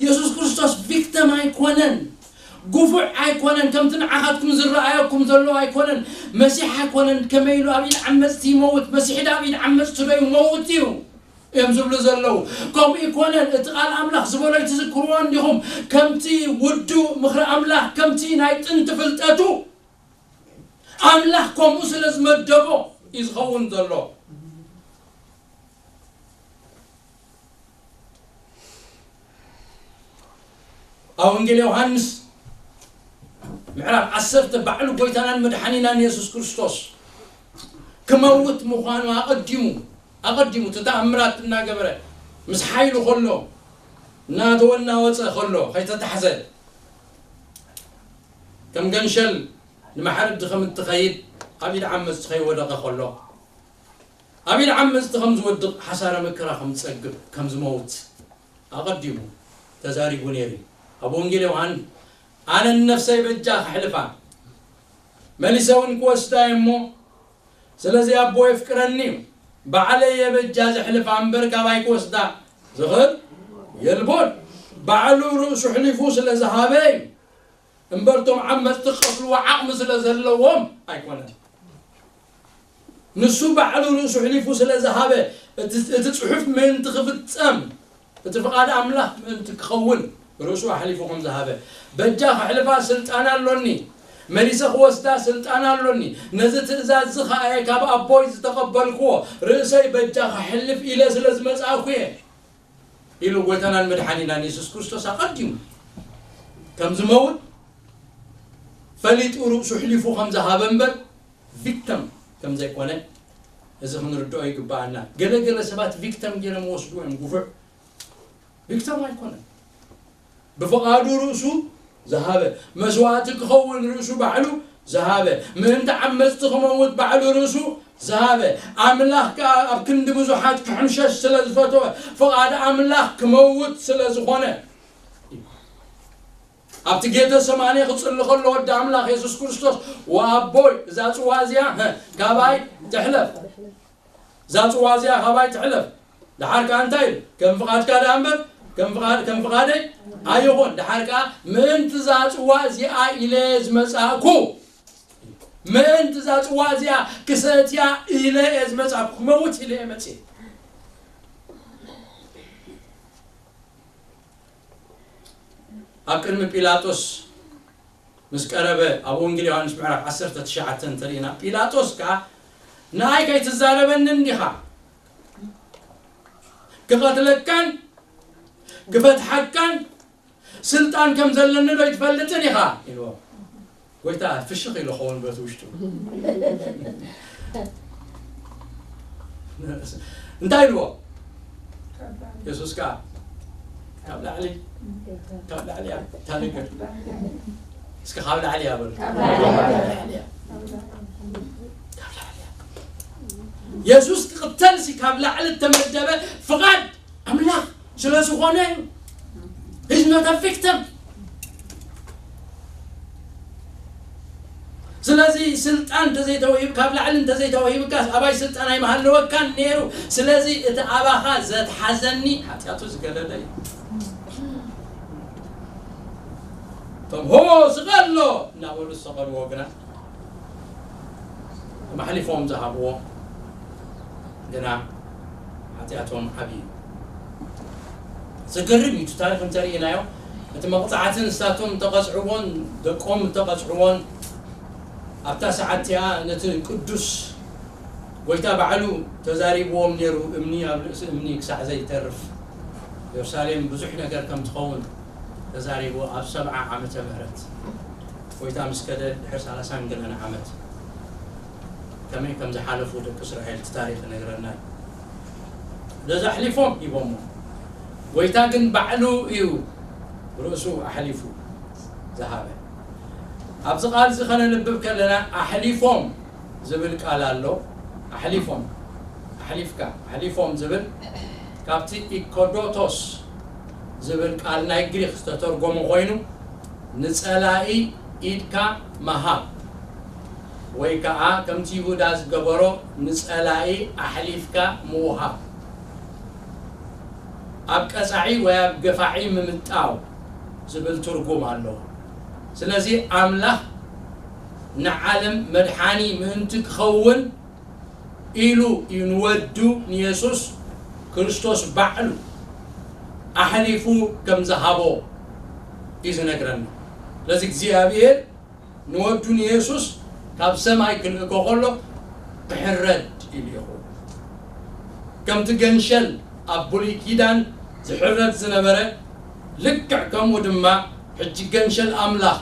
የሱስ ክርስቶስ ቪክተም ኣይኮነን፣ ግፉዕ ኣይኮነን፣ ከምቲ ንዓኻትኩም ዝረኣየኩም ዘሎ ኣይኮነን። መሲሕ ኣይኮነን ከመይ ኢሉ ኣብ ኢድ ዓመጽቲ ይመውት፣ መሲሕ ዳ ኣብ ኢድ ዓመጽቲ ዶ ይመውት እዩ እዮም ዝብሉ ዘለዉ። ከምኡ ኣይኮነን። እቲ ቃል ኣምላኽ ዝበሎ ኣይትዝክርዎን ዲኹም? ከምቲ ውዱእ ምኽሪ ኣምላኽ፣ ከምቲ ናይ ጥንቲ ፍልጠቱ ኣምላኽ ከምኡ ስለ ዝመደቦ እዩ ዝኸውን ዘሎ። ኣብ ወንጌል ዮሃንስ ምዕራፍ ዓሰርተ ባዕሉ ጎይታናን መድሓኒናን የሱስ ክርስቶስ ክመውት ምዃኑ ኣቐዲሙ፣ ኣቐዲሙ እቲ ተኣምራት እናገበረ ምስ ሓይሉ ከሎ፣ እናተወናወፀ ከሎ፣ ከይተታሕዘ ከም ገንሸል ንማሕረዲ ከም እትኸይድ ኣብ ኢድ ዓመፅቲ ከይወደቐ ከሎ፣ ኣብ ኢድ ዓመፅቲ ከም ዝወድቕ ሓሳረ መከራ ከም ዝፀግብ ከም ዝመውት ኣቐዲሙ ተዛሪቡ ነይሩ እዩ። ኣብ ወንጌል ዮሃን ኣነ ንነፍሰይ በጃ ከሕልፋ መሊሰ እውን ክወስዳ እየ እሞ ስለዚ ኣቦ የፍቅረኒ እዩ። ባዕለይ እየ በጃ ዘሕልፋ እምበር ካባይ ክወስዳ ዝኽእል የልቦን። ባዕሉ ርእሱ ኣሕሊፉ ስለ ዝሃበ እዩ እምበር እቶም ዓመፅቲ ክኸፍልዎ ዓቕሚ ስለ ዘለዎም ኣይኮነን። ንሱ ባዕሉ ርእሱ ኣሕሊፉ ስለ ዝሃበ እቲ እቲ ጽሑፍ ምእንቲ ክፍጸም እቲ ፍቓድ ኣምላኽ ምእንቲ ክኸውን ርእሱ ኣሕሊፉ ከም ዝሃበ በጃ ከሕልፋ ስልጣን ኣሎኒ። መሊሰ ክወስዳ ስልጣን ኣሎኒ። ነዚ ትእዛዝ እዚ ኸኣ እየ ካብ ኣቦይ ዝተቐበልክዎ። ርእሰይ በጃ ከሕልፍ ኢለ ስለ ዝመጻእኩ እየ ኢሉ ጎይታናን መድሓኒናን የሱስ ክርስቶስ ኣቐዲሙ ከም ዝመውት ፈሊጡ ርእሱ ኣሕሊፉ ከም ዝሃበ እምበር ቪክተም ከም ዘይኮነ እዚ ክንርድኦ ይግብኣና። ገለ ገለ ሰባት ቪክተም ገይሮም ይወስድዎ እዮም። ግፉዕ ቪክተም ኣይኮነን። ብፍቓዱ ርእሱ ዝሃበ፣ መስዋእቲ ክኸውን ርእሱ ባዕሉ ዝሃበ፣ ምእንቲ ዓመፅቲ ክመውት ባዕሉ ርእሱ ዝሃበ፣ ኣምላኽ ከኣ ኣብ ክንዲ ብዙሓት ክሕምሸሽ ስለ ዝፈተወ፣ ፍቓድ ኣምላኽ ክመውት ስለ ዝኾነ፣ ኣብቲ ጌተ ሰማኔ ክጽሊ ከሎ ወዲ ኣምላኽ የሱስ ክርስቶስ፣ "ወኣቦይ፣ እዛ ጽዋ እዚኣ፣ ሀ፣ ካባይ ትሕለፍ። እዛ ጽዋ እዚኣ ካባይ ትሕለፍ." ደሓር ከኣ እንታይ ኢሉ? "ከም ፍቓድካ ደኣ እምበር፣ ከም ፍቓድ-፣ ከም ፍቓደይ ኣይኹን። ደሓር ከኣ ምእንቲ እዛ ጽዋ እዚኣ ኢለ እየ ዝመጻእኩ። ምእንቲ እዛ ጽዋ እዚኣ ክሰትያ ኢለ እየ ዝመጻእኩ። ክመውት ኢለ እየ መጽየ." ኣብ ቅድሚ ጲላጦስ ምስ ቀረበ፣ ኣብ ወንጌል ዮሃንስ ምዕራፍ ዓሰርተ ትሽዓተ እንተሪእና፣ ጲላጦስ ከኣ፣ "ንኣይ ከይትዛረበንን ዲኻ? ክቐትለካን ክፈትሓካን ስልጣን ከም ዘለኒ ዶ ኣይትፈልጥን ኢኻ?" ኢልዎ። ጎይታ ፍሽኽ ኢሉ ኸውን በቲ ውሽጡ። እንታይ ኢልዎ? የሱስ ከኣ፣ "ካብ ላዕሊ፣ ካብ ላዕሊ እያ እታ ነገር። እስከ ካብ ላዕሊ እያ በሉ። ካብ ላዕሊ እያ። ካብ ላዕሊ እያ." የሱስ ክቕተልሲ ካብ ላዕሊ እተመደበ ፍቓድ ኣምላኽ ስለ ዝኾነ እዩ። He's not a victim። ስለዚ ስልጣን እንተዘይተዋሂብ-፣ ካብ ላዕሊ እንተዘይተዋሂብካስ ኣባይ ስልጣን ኣይምሃለወካን ነይሩ። ስለዚ እቲ ኣባኻ ዘትሓዘኒ ሓጢኣቱ ዝገደደ እዩ። እቶም "ሆ ስቐሎ" እናበሉ ዝሰቐልዎ ግና፣ እቶም ኣሕሊፎም ዝሃብዎ ግና ሓጢኣቶም ዓብዪ እዩ። ዘገርም እዩ። እቲ ታሪኽ እንተርኢናዮ፣ እቲ መቕጻዕቲ ንሳቶም እተቐጽዕዎን ደቆም እተቐጽዕዎን፣ ኣብታ ሰዓት እቲኣ ነቲ ቅዱስ ጎይታ ባዕሉ ተዛሪብዎም ነይሩ፣ እምኒ ኣብ ርእሲ እምኒ ክሳዕ ዘይተርፍ፣ የሩሳሌም ብዙሕ ነገር ከም ትኸውን ተዛሪቡ ኣብ ሰብዓ ዓመተ ምህረት። ጎይታ ምስ ከደ ድሕሪ ሰላሳን ገለን ዓመት ከመይ ከም ዝሓለፉ ደቂ እስራኤል እቲ ታሪኽ ይነግረና እዩ። ነዚ ኣሕሊፎም ሂቦሞ። ጎይታ ግን ባዕሉ እዩ ርእሱ ኣሕሊፉ ዝሃበ። ኣብዚ ቃል እዚ ከነንብብ ከለና ኣሕሊፎም ዝብል ቃል ኣሎ። ኣሕሊፎም፣ ኣሕሊፍካ፣ ኣሕሊፎም ዝብል ካብቲ ኢኮዶቶስ ዝብል ቃል ናይ ግሪክ ዝተተርጎመ ኮይኑ፣ ንጸላኢ ኢድካ ምሃብ ወይ ከዓ ከምቲ ይሁዳ ዝገበሮ ንጸላኢ ኣሕሊፍካ ምውሃብ፣ ኣብ ቀጻዒ ወይ ኣብ ገፋዒ ምምጣው ዝብል ትርጉም ኣለዎ። ስለዚ ኣምላኽ ንዓለም መድሓኒ ምእንቲ ክኸውን ኢሉ እዩ ንወዱ ንየሱስ ክርስቶስ ባዕሉ ኣሕሊፉ ከም ዝሃቦ እዩ ዝነግረና። ስለዚ እግዚኣብሔር ንወዱ ንየሱስ ካብ ሰማይ ክልእኮ ከሎ ክሕረድ ኢሉ ይኹ። ከምቲ ገንሸል ኣብ ብሉይ ኪዳን ዝሕረድ ዝነበረ፣ ልክዕ ከምኡ ድማ ሕጂ ገንሸል ኣምላኽ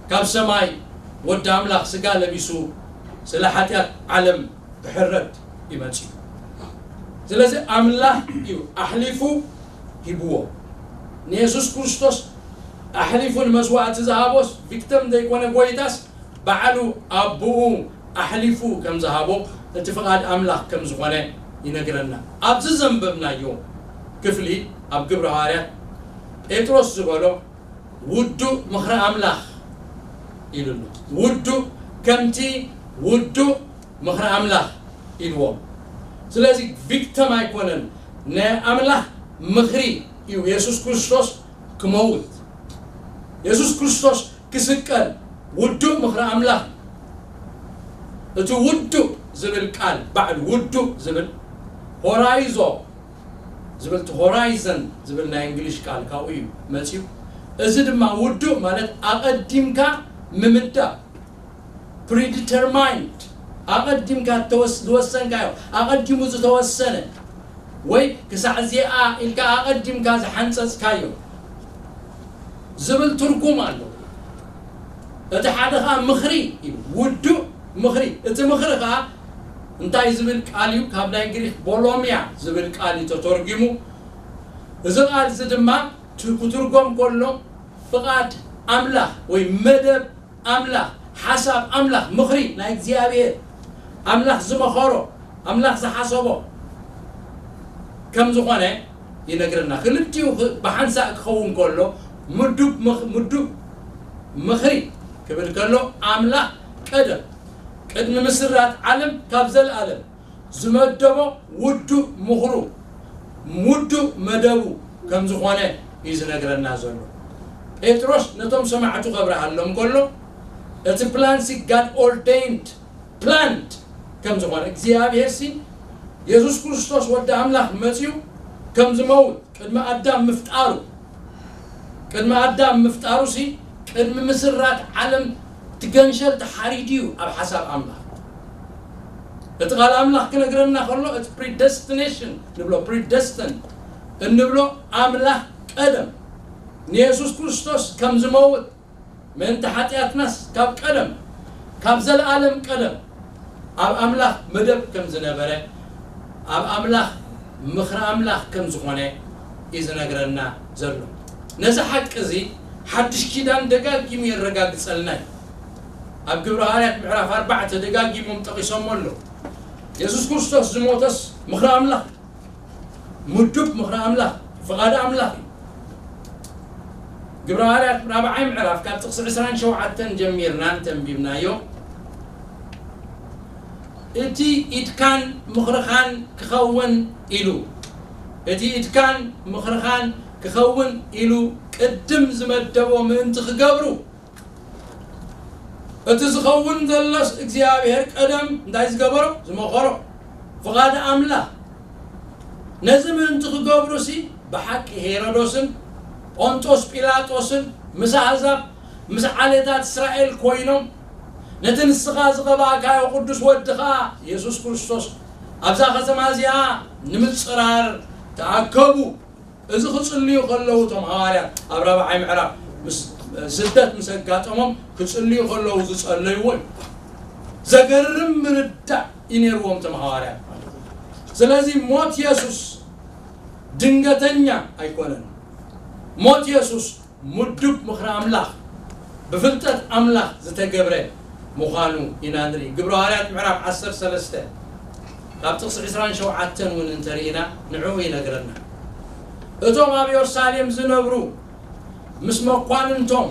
ካብ ሰማይ ወዲ ኣምላኽ ስጋ ለቢሱ ስለ ሓጢኣት ዓለም ክሕረድ ይመጽእ። ስለዚ ኣምላኽ እዩ ኣሕሊፉ ሂብዎ። ንየሱስ ክርስቶስ ኣሕሊፉ ንመስዋእቲ ዝሃቦስ ቪክተም ዘይኮነ ጎይታስ ባዕሉ ኣቦኡ ኣሕሊፉ ከም ዝሃቦ እቲ ፍቓድ ኣምላኽ ከም ዝኾነ ይነግረና። ኣብዚ ዘንበብናዮ ክፍሊ ኣብ ግብረ ሃዋርያት ጴጥሮስ ዝበሎ ውዱእ ምኽሪ ኣምላኽ ኢሉ ኣሎ። ውዱእ ከምቲ ውዱእ ምኽሪ ኣምላኽ ኢልዎም። ስለዚ ቪክተም ኣይኮነን፣ ናይ ኣምላኽ ምኽሪ እዩ። የሱስ ክርስቶስ ክመውት፣ የሱስ ክርስቶስ ክስቀል ውዱእ ምኽሪ ኣምላኽ። እቲ ውዱእ ዝብል ቃል ባዕሉ ውዱእ ዝብል ሆራይዞ ዝብል እቲ ሆራይዘን ዝብል ናይ እንግሊሽ ቃል ካብኡ እዩ መፂኡ። እዚ ድማ ውዱእ ማለት ኣቐዲምካ ምምዳብ፣ ፕሪዲተርማይንድ፣ ኣቐዲምካ ዝተወስ- ዝወሰንካዮ፣ ኣቐዲሙ ዝተወሰነ ወይ ክሳዕ እዚኣ ኢልካ ኣቐዲምካ ዝሓንጸጽካዮ ዝብል ትርጉም ኣሎ። እቲ ሓደ ኸዓ ምኽሪ እዩ፣ ውዱእ ምኽሪ። እቲ ምኽሪ ኸዓ እንታይ ዝብል ቃል እዩ? ካብ ናይ ግሪክ ቦሎሚያ ዝብል ቃል እዩ ተተርጒሙ። እዚ ቃል እዚ ድማ ት- ክትርጎም ከሎ ፍቓድ ኣምላኽ ወይ መደብ ኣምላኽ፣ ሓሳብ ኣምላኽ፣ ምኽሪ ናይ እግዚኣብሔር ኣምላኽ ዝመኸሮ፣ ኣምላኽ ዝሓሰቦ ከም ዝኾነ ይነግረና። ክልቲኡ ክ- ብሓንሳእ ክኸውን ከሎ ምዱብ ምኽ- ምዱብ ምኽሪ ክብል ከሎ ኣምላኽ ቀደም ቅድሚ ምስራት ዓለም ካብ ዘለኣለም ዝመደቦ ውዱእ ምኽሩ ውዱእ መደቡ ከም ዝኾነ እዩ ዝነግረና ዘሎ። ጴጥሮስ ነቶም ሰማዕቱ ከብርሃሎም ከሎ እቲ ፕላን ሲ ጋድ ኦርደይንድ ፕላንድ ከም ዝኾነ እግዚኣብሔር ሲ የሱስ ክርስቶስ ወዲ ኣምላኽ መጺኡ ከም ዝመውት ቅድሚ ኣዳም ምፍጣሩ ቅድሚ ኣዳም ምፍጣሩ ሲ ቅድሚ ምስራት ዓለም ትገንሸል ተሓሪዱ እዩ ኣብ ሓሳብ ኣምላኽ። እቲ ቃል ኣምላኽ ክነግረና ከሎ እቲ ፕሪደስቲኔሽን ንብሎ ፕሪደስተን እንብሎ ኣምላኽ ቀደም ንየሱስ ክርስቶስ ከም ዝመውት ምእንቲ ሓጢኣትናስ ካብ ቀደም ካብ ዘለኣለም ቀደም ኣብ ኣምላኽ መደብ ከም ዝነበረ ኣብ ኣምላኽ ምኽሪ ኣምላኽ ከም ዝኾነ እዩ ዝነግረና ዘሎ። ነዚ ሓቂ እዚ ሓድሽ ኪዳን ደጋጊሙ የረጋግጸልና እዩ። ኣብ ግብረ ሃዋርያት ምዕራፍ ኣርባዕተ ደጋጊሞም ጠቒሶሞ ኣለዉ። የሱስ ክርስቶስ ዝሞተስ ምኽሪ ኣምላኽ ምዱብ ምኽሪ ኣምላኽ ፍቓድ ኣምላኽ እዩ። ግብረ ሃዋርያት ራብዓይ ምዕራፍ ካብ ጥቕሲ ዕስራን ሸውዓተን ጀሚርና እንተንቢብናዮ እቲ ኢድካን ምኽርኻን ክኸውን ኢሉ እቲ ኢድካን ምኽርኻን ክኸውን ኢሉ ቅድም ዝመደቦ ምእንቲ ክገብሩ እቲ ዝኸውን ዘሎስ እግዚኣብሔር ቀደም እንታይ ዝገበሮ ዝመኸሮ ፍቓድ ኣምላኽ ነዚ ምእንቲ ክገብሩ ሲ ብሓቂ ሄሮዶስን ጶንጦስ ጲላጦስን ምስ ኣህዛብ ምስ ዓሌታት እስራኤል ኮይኖም ነቲ ንስኻ ዝቐባእካዮ ቅዱስ ወድኻ የሱስ ክርስቶስ ኣብዛ ከተማ እዚኣ ንምጽራር ተኣከቡ። እዚ ክጽልዩ ከለዉ እቶም ሃዋርያት ኣብ ራብዓይ ምዕራፍ ምስ ስደት ምስ ኣጋጠሞም ክጽልዩ ከለዉ ዝጸለይዎ እዩ። ዘገርም ምርዳእ እዩ ነይርዎም እቶም ሃዋርያት ማለት እዩ። ስለዚ ሞት የሱስ ድንገተኛ ኣይኮነን። ሞት የሱስ ምዱብ ምኽሪ ኣምላኽ ብፍልጠት ኣምላኽ ዝተገብረ ምዃኑ ኢና ንርኢ። ግብረ ሃዋርያት ምዕራፍ ዓሰርተ ሰለስተ ካብ ጥቕሲ ዕስራን ሸውዓተን እውን እንተርኢና ንዕኡ ይነግረና። እቶም ኣብ የሩሳሌም ዝነብሩ ምስ መኳንንቶም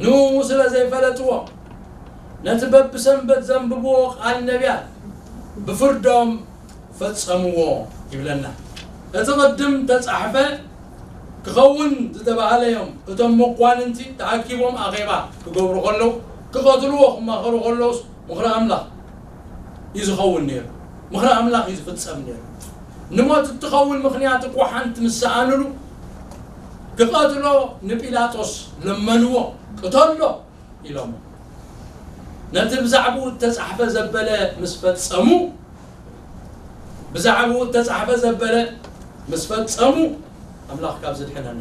ንኡ ስለ ዘይፈለጥዎ ነቲ በብሰንበት ዘንብብዎ ቃል ነቢያት ብፍርዶም ፈጸምዎ ይብለና። እቲ ቅድም ተጻሕፈ ክኸውን ዝተባህለ እዮም እቶም መኳንንቲ ተኣኪቦም ኣኼባ ክገብሩ ከለዉ ክቐትልዎ ክማኸሩ ከለውስ ምኽሪ ኣምላኽ እዩ ዝኸውን ነይሩ። ምኽሪ ኣምላኽ እዩ ዝፍጸም ነይሩ። ንሞት እትኸውን ምኽንያት እኳ ሓንቲ ምስ ሰኣንሉ ክቐትሎ ንጲላጦስ ለመንዎ። ቅተሎ ኢሎሞ። ነቲ ብዛዕባኡ እተጻሕፈ ዘበለ ምስ ፈጸሙ ብዛዕባኡ እተጻሕፈ ዘበለ ምስ ፈጸሙ ኣምላኽ ካብ ዝድሕነና